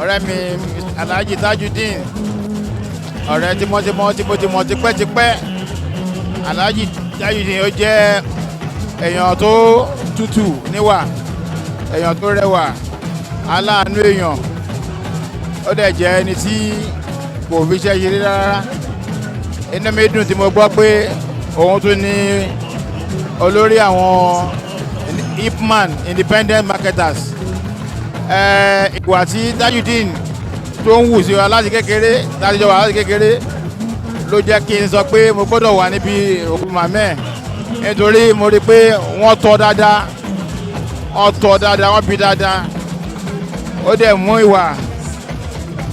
S13: Ọ̀rẹ́ mi Alhaji Tajudeen, ọ̀rẹ́ tímọ́tímọ́ tí mo ti mọ̀ tipẹ́tipẹ́. Alhaji Tajudeen, ó jẹ́ èèyàn tó tútù níwà, èèyàn tó rẹwà, aláàánú èèyàn. Ó dẹ̀ jẹ́ ẹni tí kò fi iṣẹ́ ṣeré rárá. Inú mi dùn tí mo gbọ́ pé òun tún ní olórí àwọn Ipman, Independent Marketers. Ìwà tí Tajudeen tó ń wù sí wa láti kékeré, láti jọ wà láti kékeré, ló jẹ́ kí n sọ pé mo gbọ́dọ̀ wà níbi òkú màmá ẹ̀, nítorí mo rí i pé wọ́n tọ́ dáadáa, wọ́n tọ́ dáadáa, wọ́n bí dáadáa. Ó dẹ̀ mú ìwà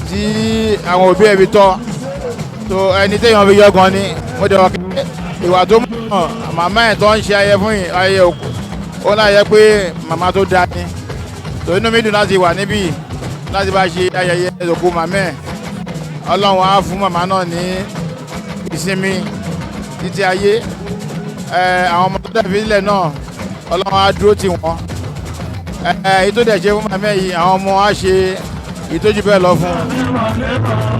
S13: tí àwọn òbí ẹ̀ fi tọ́ tó ẹni téèyàn fi yọgàn ni. Mo dẹ̀ wọ́n kí ìwà tó mọ̀ màmá ẹ̀ tó ń ṣe ayẹyẹ fún yìí, ayẹyẹ òkú, ó náà yẹ pé màmá tó dáa ni. Tó inú mi dùn láti wà níbí láti bá ṣe ayẹyẹ òkú màmá ẹ̀. Ọlọ́run á fún màmá náà ní ìsinmi títí ayé. Ẹ àwọn ọmọ tó dẹ̀ fi sílẹ̀ náà, Ọlọ́run á dúró tì wọ́n. Ẹ èyí tó dẹ̀ ṣe fún màmá yìí, àwọn ọmọ á ṣe ìtọ́jú bẹ́ẹ̀ lọ fún un.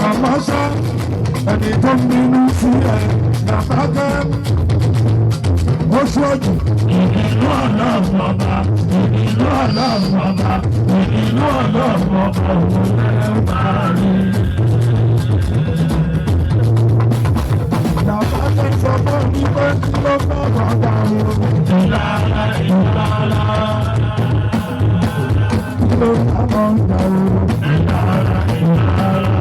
S1: Àmọ́ ṣá, ẹni tó ń bínú sí ẹ làbákẹ́ ó ṣọ́ọ̀jù. Ìbínú Ọlọ́run ọba, ìbínú Ọlọ́run ọba, ìbínú Ọlọ́run ọba òun lẹ́ máa rí. Làbákẹ́ sọ fún mi pé kí ló bá wọn dà o. Ìlara, ìlara. Kí ló bá wọn dà o. Ìlara, ìlara.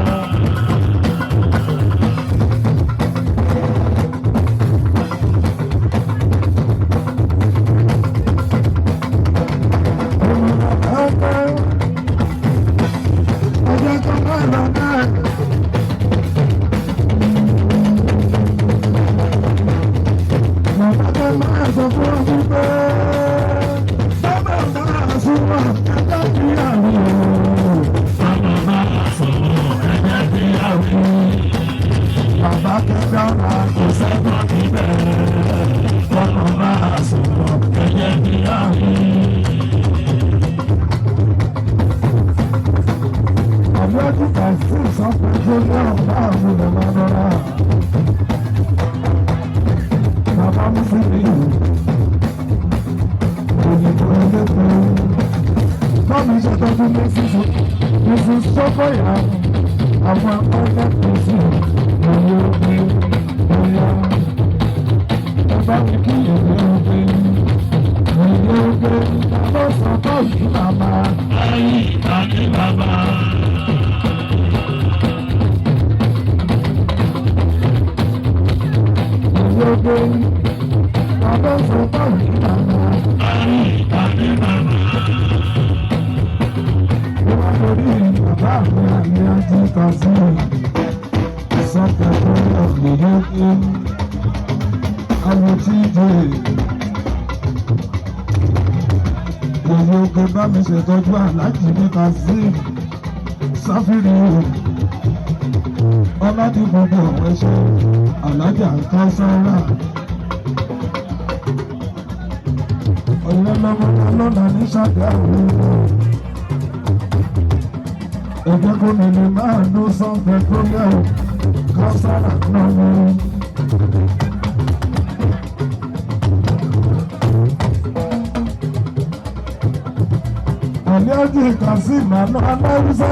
S1: Bàbá kẹta ọ̀la kò sẹ́gbọ̀n níbẹ̀. Ọmọ máa sọ̀rọ̀ ẹ̀jẹ̀ bí àárín. Àlọ́jù kàṣí sọ́pẹ́ tó ní ọ̀gá àwọn ọmọ lọ́la. Bàbá Mùsùlùmí òyìnbó ẹlẹ́kọ̀ọ́. Bámi ṣètọ́jú Mrs. Sọ́kọ̀yà, àwọn akọ́lẹ́kọ̀ọ́ sí òye omi bóyá. Bàbá mi kí èmi omi. Èmi omi bàbá sọ báyìí màmá. Ayé àti bàbá. Gbogbo bàbá sọ báyìí màmá. Ayé àti bàbá. Ó wá lórí bàbá mi àmì àti kàṣí. Ìsọ̀kẹ̀ tó yọ lèyókè. Àwọn tí jẹ lèyókè bá mi ṣètọ́jú aláàjì mi kàṣí. Sáfìrì o. Ọládìgbògbò ọ̀wẹ́ ṣe alájà kan sára. Ọ̀yẹ́ lọ́mọ lọ́nà ní ṣàgá òun. Ẹ̀jẹ̀ kò ní lè máa ló sọ́ńpẹ̀ tó yẹ o. Kan sára náà ni. Àlẹ́ Kazeem àná aláwùsá.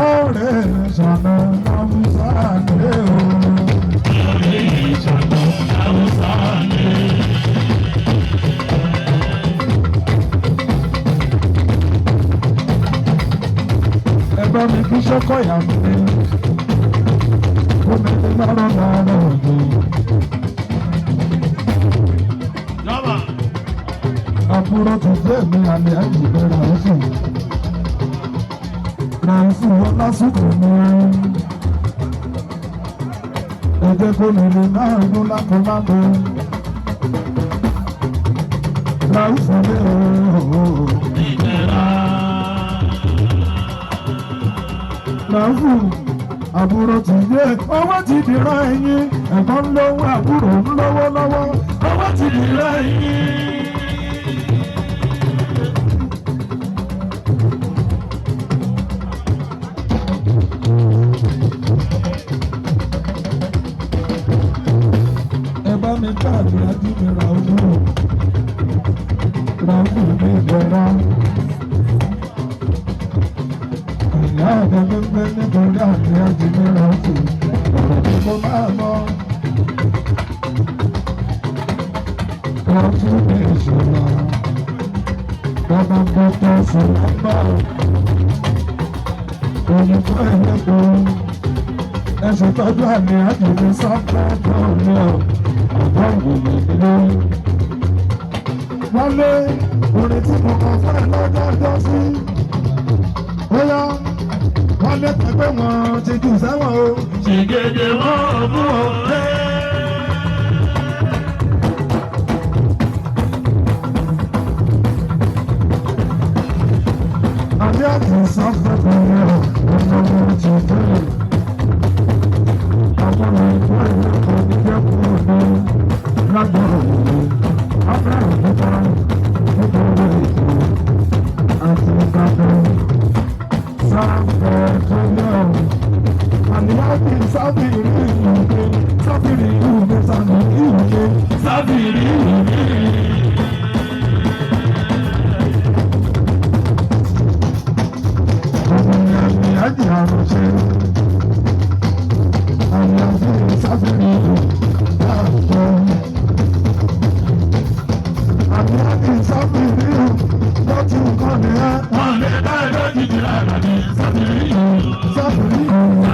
S1: Ọ̀rẹ́ ṣàná láwùsá lé o. Ọ̀rẹ́ ṣàná láwùsá lé. Ẹ bá mi kí sọ́kọ̀yà mi. Gómìnà lọ́rọ̀ lọ́rọ̀ òjò. Àbúrò ti jẹ́ mi àlẹ́ àjìbẹ́ ràúfù. Ràúfù ọlásùkò mi. Ẹ jẹ́ kó mi lè náà dún lákòlákò. Ràúfù mi ooo. Ràúfù àbúrò ti yé owó ti dìrọ̀ ẹ̀yìn ẹ̀gbọ́n ń lówó àbúrò ń lówó lọ́wọ́ owó ti dìrọ̀ ẹ̀yìn. Ẹ bá mi káàdì ajínigbé Ràúfù Ràúfù mi ìjọra. Ìyá ọ̀dọ́ gbẹ́gbẹ́ nítorí àti ajínigbé Ràúfù ọ̀rọ̀ tí kò máa mọ́. Ràúfù mi ìṣòro bàbá gbọ́dọ̀ sọ̀rọ̀ bá òyìnbó ẹ̀lẹ́kọ̀ọ́ ẹ ṣètọ́jú àmì ajínigbé sáfẹ́ tó ní ọ̀ àbọ̀ ìwòye nílé. Wálé orin tí mo kọ fún ẹ lọ́jọ́ ọjọ́ sí. Ó yá wálé pẹ̀pẹ́ wọn ti jù sẹ́wọ̀n o. Ṣìgèdè wọn ò mú o lé. Àbí àti sáfẹ́ pẹ̀lú ọmọ ọmọ ti dé. Àwọn ọmọ ìgbọ́ ìlú kan ní jẹ́kùn ọdún lágbọ̀rọ̀ òwe. Abẹ́rẹ́ òkúta nítorí ètò àti ìbàdàn sáfẹ́ tó yẹ ọ́. Àníyáàbí sáfìrí ìwé sáfìrí ìwé sàmì ìwé sáfìrí ìwé. Àníyáàbí àrùn ṣe. Àníyáàbí sáfìrí ìwé dáàbò. Àníyáàbí sáfìrí ìwé lọ́tún nǹkan ní ẹ́. Wọ́n lè bá ẹ lójijì lára ní sáfìrí ìwé. Sáfìrí ìwé.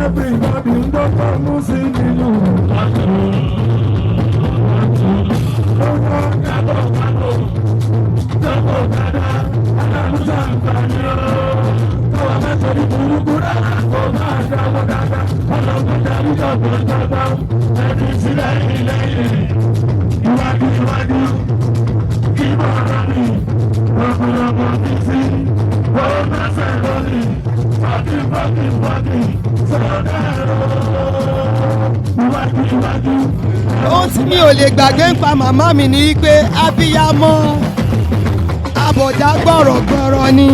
S1: Everybody ń dọ́gbọ́n mú sí nínú.
S14: Ohun tí mi ò lè gbàgbé ń pa màmá mi ni pé abiyamọ abọ̀dá gbọ̀rọ̀gbọ̀rọ̀ ni.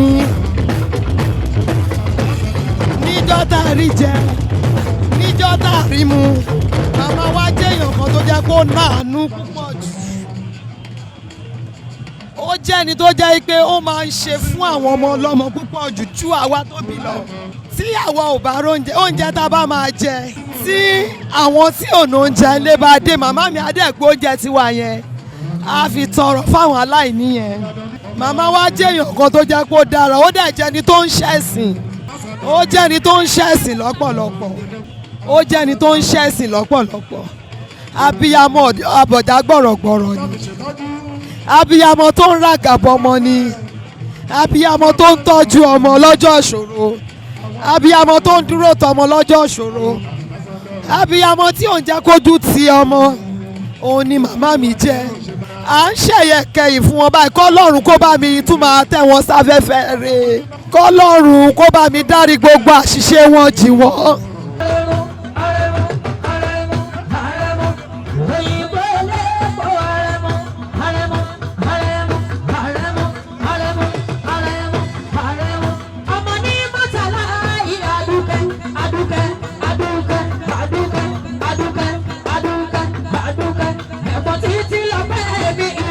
S14: Níjọ́ tá a rí jẹ, níjọ́ tá a rí mu, màmá wa jẹ́ èèyàn kan tó jẹ́ kó náànú púpọ̀ jù. Ó jẹ́ ẹni tó jẹ́ pé ó máa ń ṣe fún àwọn ọmọ ọlọ́mọ púpọ̀ jù ju àwa tó bí lọ. Tí àwa ò bá róúnjẹ, oúnjẹ tá a bá máa jẹ, tí àwọn tí ò ní oúnjẹ lé bá dé, màmá mi adẹ́gbó oúnjẹ tiwa yẹn á fi tọrọ fáwọn aláìní yẹn. Màmá wa jẹ́ èèyàn kan tó jẹ́ kó dára, ó dẹ̀ jẹ́ ẹni tó ń ṣẹ̀sìn, ó jẹ́ ẹni tó ń ṣẹ̀sìn lọ́pọ̀lọpọ̀, ó jẹ́ ẹni tó ń ṣẹ̀sìn lọ́pọ̀lọpọ̀. Abiyamọ abọ̀dá gbọ̀rọ̀gbọ̀rọ̀ ni, abiyamọ tó ń ràgàbọ̀ ọmọ ni, abiyamọ tó ń tọ́jú ọmọ lọ́jọ́ ìṣòro, abiyamọ tó ń dúró tọmọ lọ́jọ́ ìṣòro, abiyamọ tí ò ń jẹ́ kójú ti ọmọ, òun ni màmá mi jẹ́. À ń ṣẹ̀yẹ kẹyìn fún wọn báyìí, kọ́lọ́run kó bá mi tún máa tẹ́ wọn sáfẹ́fẹ́ rè, kọ́lọ́run kó bá mi dárí gbogbo àṣìṣe wọn jì wọ́n.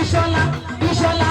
S7: Ìṣọ̀lá, Ìṣọ̀lá,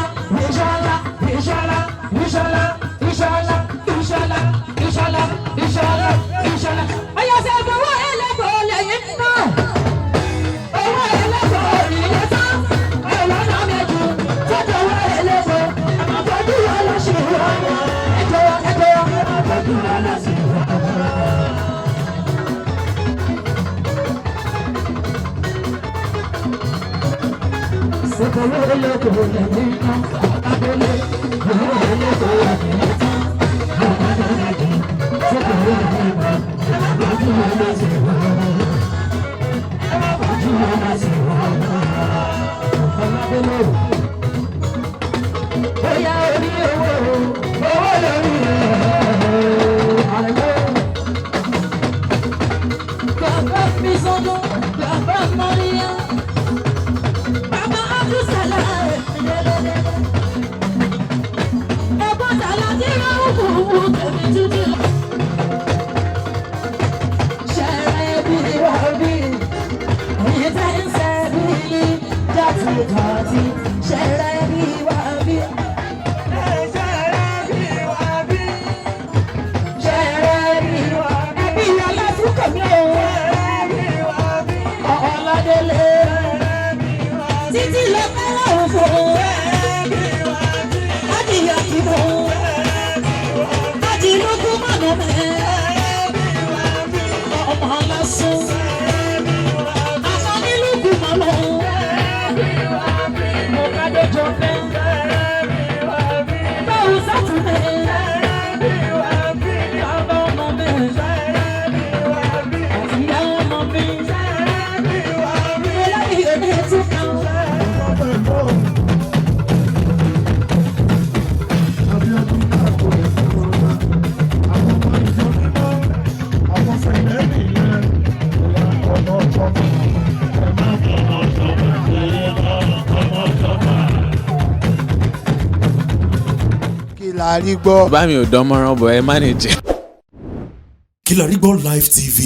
S7: Bóyá orí owó, owó lórí rẹ̀. Bàbá mi sọdún, bàbá Maria, bàbá Abdulsalam, lẹ́lẹ́lẹ́lẹ́. Ẹ̀gbọ́n tàlá tí wọ́n kù wù tẹ̀mí títí lọ. Ṣẹ̀rẹ̀ bí wà bí, èyí tẹ́ ń ṣe bí jàtìjàtì. Ṣẹ̀rẹ̀ bí wà bí. Ṣẹ̀rẹ̀ bí wà bí. Ṣẹ̀rẹ̀ bí wà bí. Ẹbí Ọlásùnkànmí o. Ọládélé. Títí lọ fẹ́ràn òfò. Adìyẹ kìbò. Adìlógún mọ̀nà mẹ́. Ọmọ ọlásùn. Aṣọ nílùú mọ̀lọ́. Mo ká dójọ fẹ́. Báwo sátúndé? Bàbá ọmọ mi. Àti ìyá ọmọ mi. Eléyìí ní túkà.
S9: Kí la rí gbọ́.
S2: Bá mi ò dánmọ́rán bọ̀, ẹ manage.
S3: Kílárígbọ́ Live TV,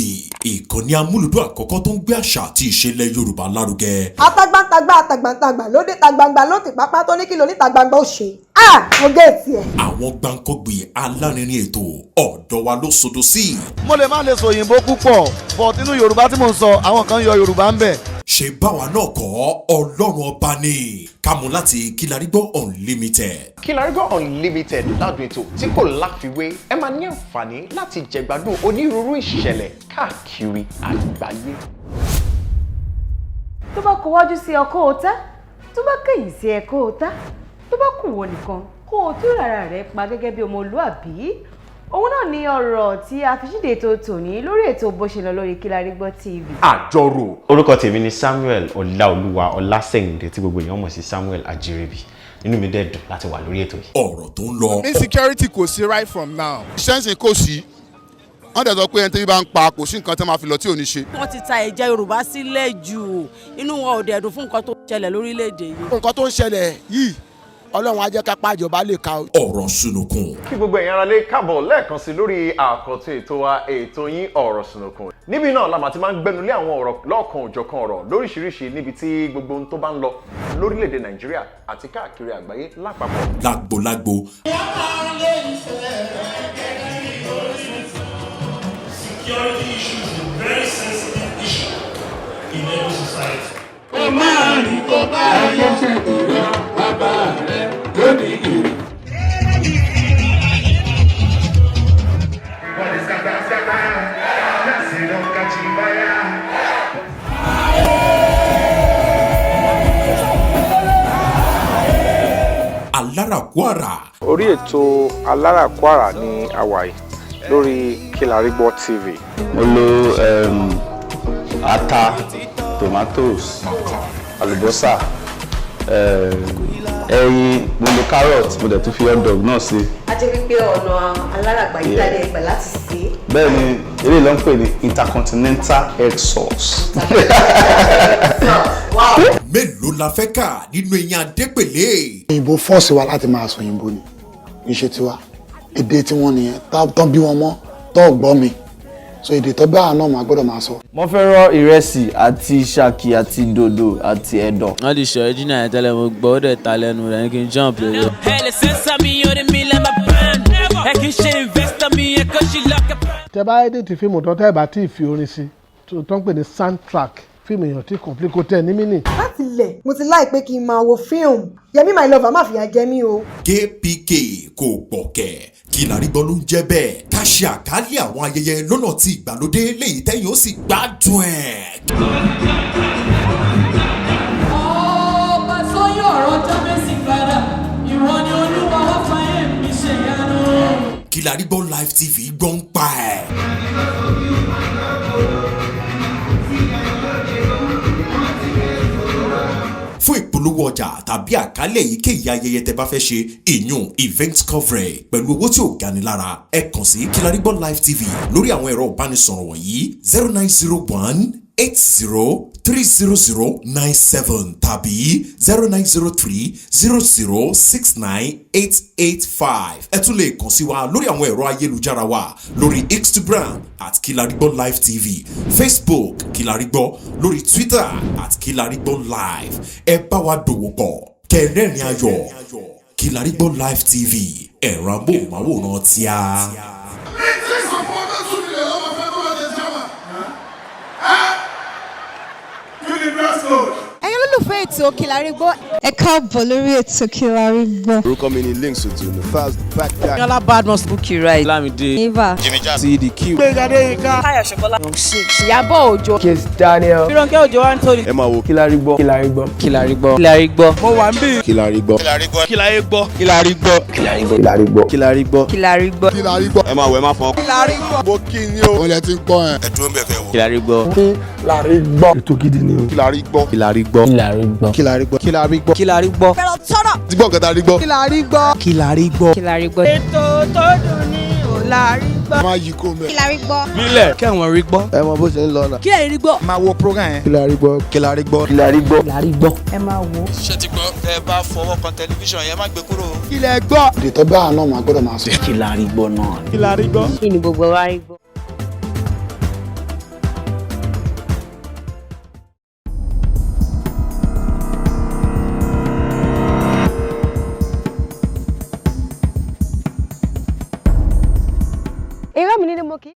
S3: ìkànnì amúlùdún àkọ́kọ́ tó ń gbé àṣà àti ìṣẹ̀lẹ̀ Yorùbá lárugẹ.
S15: Atagbantagba atagbantagba lóde tagbangba ló ti pápá tó ní kí lóní tagbangba ó ṣe ah, mo gé tiẹ̀.
S3: Àwọn gbàǹkọ́gbì alárinrin ètò ọ̀dọ́ wa ló sodo sí.
S16: Mo lè má lè sọ òyìnbó púpọ̀, but nínú Yorùbá tí mò ń sọ, àwọn kan yọ Yorùbá ń bẹ̀.
S3: Ṣe báwa náà kọ́, Ọlọ́run Ọba ni kámú láti Kílárígbọ́ Unlimited.
S17: Kílárígbọ́ Unlimited ládùn ètò tí kò láfiwé. Ẹ máa ní àǹfààní láti jẹ̀gbádùn onírúurú ìṣẹ̀lẹ̀ káàkiri àgbáyé.
S18: Tó bá kọ wájú sí ọkọ òótá, tó bá kẹ̀yìn sí ẹ̀kọ́ òótá, tó bá kù wọ nìkan kó o tún ara rẹ pa gẹ́gẹ́ bí ọmọlúàbí. Òun náà ni ọ̀rọ̀ tí a fi ṣíde ètò tòní lórí ètò Bó Ṣe Lọ lórí Kílárígbọ́ TV.
S17: Àjọrò. Orúkọ tèmi ni Samuel Ọláolúwa Ọlásẹ̀yìndé, tí gbogbo èèyàn mọ̀ sí Samuel Ajirebi. Inú mi dẹ̀ dùn láti wà lórí ètò yìí.
S3: Ọ̀rọ̀ tó ń lọ.
S19: Insecurity kò sí right from now.
S20: Sẹ́ǹsì kò sí, wọ́n dẹ̀ sọ pé ẹni tí bá ń pa, kò sí nǹkan tí wọ́n máa fi lọ tí ò ní ṣe.
S21: Wọ́n ti ta ẹ̀jẹ̀ Yorùbá sílẹ̀ jù. Inú wọn ò dẹ̀ dùn fún nǹkan tó ń ṣẹlẹ̀ lórílẹ̀‐èdè yìí.
S9: Nǹkan tó ń ṣẹlẹ̀ yìí, Ọlọ́run á jẹ́ kápá ìjọba lè ka o.
S3: Ọ̀rọ̀ sunukun.
S17: Kí gbogbo ẹ̀yin aráalé káàbọ̀ lẹ́ẹ̀kan sí lórí àkọ́tún ètò wa, ètò yín, Ọ̀rọ̀ Sùnùkùn. Níbí náà la máa ti máa ń gbẹnulé àwọn ọ̀rọ̀ lọ́ọ̀kan òjọ̀kan, ọ̀rọ̀ lóríṣiríṣi, níbi tí gbogbo ohun tó bá ń lọ lórílẹ̀‐èdè Nàìjíríà àti káàkiri àgbáyé lápapọ̀.
S3: Lágbolágbo.
S7: Security issue is a very sensitive issue in every society.
S1: Ó máa rìn kó bá yọ ṣẹ̀dúrà bàbá rẹ̀ lónìí ìrì.
S3: Alárakúàrà.
S22: Orí ètò Alárakúàrà ní àwàyè lórí Kílárígbọ́ TV.
S23: Mo lo ata, tomatoes, àlùbọ́sà, ẹyin, mo lo carrot, mo dẹ̀ tún fi hot dog náà sí.
S18: A jẹ́ wípé ọ̀nà aláràgbà yìí tàbí ẹgbà láti sè é.
S23: Bẹ́ẹ̀ ni, eléyìí ló ń pè ní intercontinental egg sauce.
S3: Mélòó la fẹ́ kà nínú eyín Adépèlé?
S24: Òyìnbó force wa láti máa sọ òyìnbó ni iṣẹ́ tiwa. Èdè tiwọn nìyẹn, tán bí wọn mọ́ tó gbọ́ mi, so èdè tó bá àná máa gbọ́dọ̀ máa sọ.
S25: Mo fẹ́ rọ ìrẹsì àti ṣàkì àti dòdò àti ẹ̀dọ̀.
S2: Wọ́n ti ṣe original yẹn tẹ́lẹ̀, mo gbọ́, ó dẹ̀ ta lẹ́nu rẹ̀ ní kí n jump lórí.
S26: Tẹ bá edit fíìmù tán, tẹ́ bá tí ì fi orin sí tó ń pè ní soundtrack, fíìmù èèyàn tí complete kò tẹ̀ ní mínì.
S15: Láti ilẹ̀ mo ti láì pé kí n máa wo fíìmù Yẹmí My Lover, má fìyà jẹ mí o.
S3: KPK kò gbọ̀kẹ̀, Kílárígbọ́ ló ń jẹ́ bẹ́ẹ̀. Ká ṣe àkálẹ̀ àwọn ayẹyẹ lọ́nà tí ìgbàlódé léyìí tẹ́yìn ó sì gbádùn ẹ̀.
S7: Ọba sọyọ.
S3: Kílárígbọ́ Live TV gbọ́ ń pa ẹ̀. Fún ìpolówó ọjà tàbí àkálẹ̀ èyíkéyìí ayẹyẹ tẹ bá fẹ́ ṣe, ìyún event coverage, pẹ̀lú owó tí ò gani lára, ẹ kàn sí Kílárígbọ́ Live TV lórí àwọn ẹ̀rọ ìbánisọ̀rọ̀ wọ̀nyí: 09018030097 tàbí 09030069885. Ẹ tún lè kàn sí wa lórí àwọn ẹ̀rọ ayélujára wa lórí Instagram @Kilarigbọ́LiveTV, Facebook Kilarigbo, lórí Twitter @Kilarigbọ́Live. Ẹ bá wa dòwò pọ̀ kẹrẹ́rìn ayọ̀. Kilarigbo Live TV, ẹ̀rọ amóhùnmáwòrán tíá.
S4: Ẹ̀yin olólùfẹ́ ètò Kílárí Gbọ́, ẹ káàbọ̀ lórí ètò Kílárí Gbọ́.
S5: Orúkọ mi ni Links Otunu fast back back.
S6: Yọlá Badmus, Bukky Wright,
S2: Lámìdé,
S4: Eva,
S5: Jimmy Jam, TDQ,
S6: Gbẹ̀ngà Adéyínká,
S10: Táyọ̀ Ṣọkọ́lá,
S18: Ìyábọ̀ Òjó,
S11: Kiss Daniel,
S6: Fírànkẹ́ Òjó Anthony.
S5: Ẹ máa wo
S11: Kílárí Gbọ́, Kílárí Gbọ́,
S2: Kílárí Gbọ́, Kílárí Gbọ́.
S19: Mo wà ń bí.
S5: Kílárí Gbọ́,
S19: Kílárí Gbọ́, Kílárí Gbọ́,
S5: Kílárí Gbọ́,
S11: Kílárí Gbọ́, Kílárí Gbọ́,
S5: Kílárí Gbọ́,
S18: Kílárí Gbọ́,
S20: Kílárí Gbọ́.
S5: Ẹ máa wọ, ẹ máa fọ.
S6: Kílárí Gbọ́.
S20: Mo kí ni o. Wọ́n lẹ ti ń gbọ́ ẹ.
S8: Ẹ dúró ń bẹ̀ kẹ́ wò.
S2: Kílárí Gbọ́.
S11: Kílárí Gbọ́.
S26: Ètò gidi ni o.
S20: Kílárí Gbọ́.
S5: Kílárí Gbọ́,
S2: Kílárí Gbọ́,
S5: Kílárí Gbọ́,
S19: Kílárí Gbọ́,
S6: Kílárí Gbọ́.
S15: Fẹ́ràn tọ́rọ̀.
S20: Ti gbọ́ nǹkan tá a rí gbọ́.
S6: Kílárí Gbọ́.
S19: Kílárí Gbọ́.
S18: Kílárí Gbọ́.
S6: Ètò tó dùn ní òlárí gbọ́.
S20: Má yí kó mẹ́.
S4: Kílárí Gbọ́.
S19: Bílẹ̀ kẹ́wọ̀n rí gbọ́.
S16: Ẹ mọ bó ṣe ń lọ náà.
S6: Kí ẹ̀yin rí gbọ́.
S19: Máa wo program yẹn.
S16: Kílárí Gbọ́,
S5: Kílárí Gbọ́,
S11: Kílárí Gbọ́,
S6: Kílárí Gbọ́.
S18: Ẹ máa wò ó.
S19: Ṣé ti gbọ́? Tẹ bá fọwọ́ kan tẹlifíṣàn yẹn, má gbé kúrò.
S9: Kílẹ̀ gbọ́.
S24: Èdè tó bá àná máa gbọ́dọ̀ máa sọ.
S2: Kílárí Gbọ́ náà.
S19: Kílárí Gbọ́.
S18: Kí ni gbogbo wa rí gbọ́. Èrò mi nílé mo kí.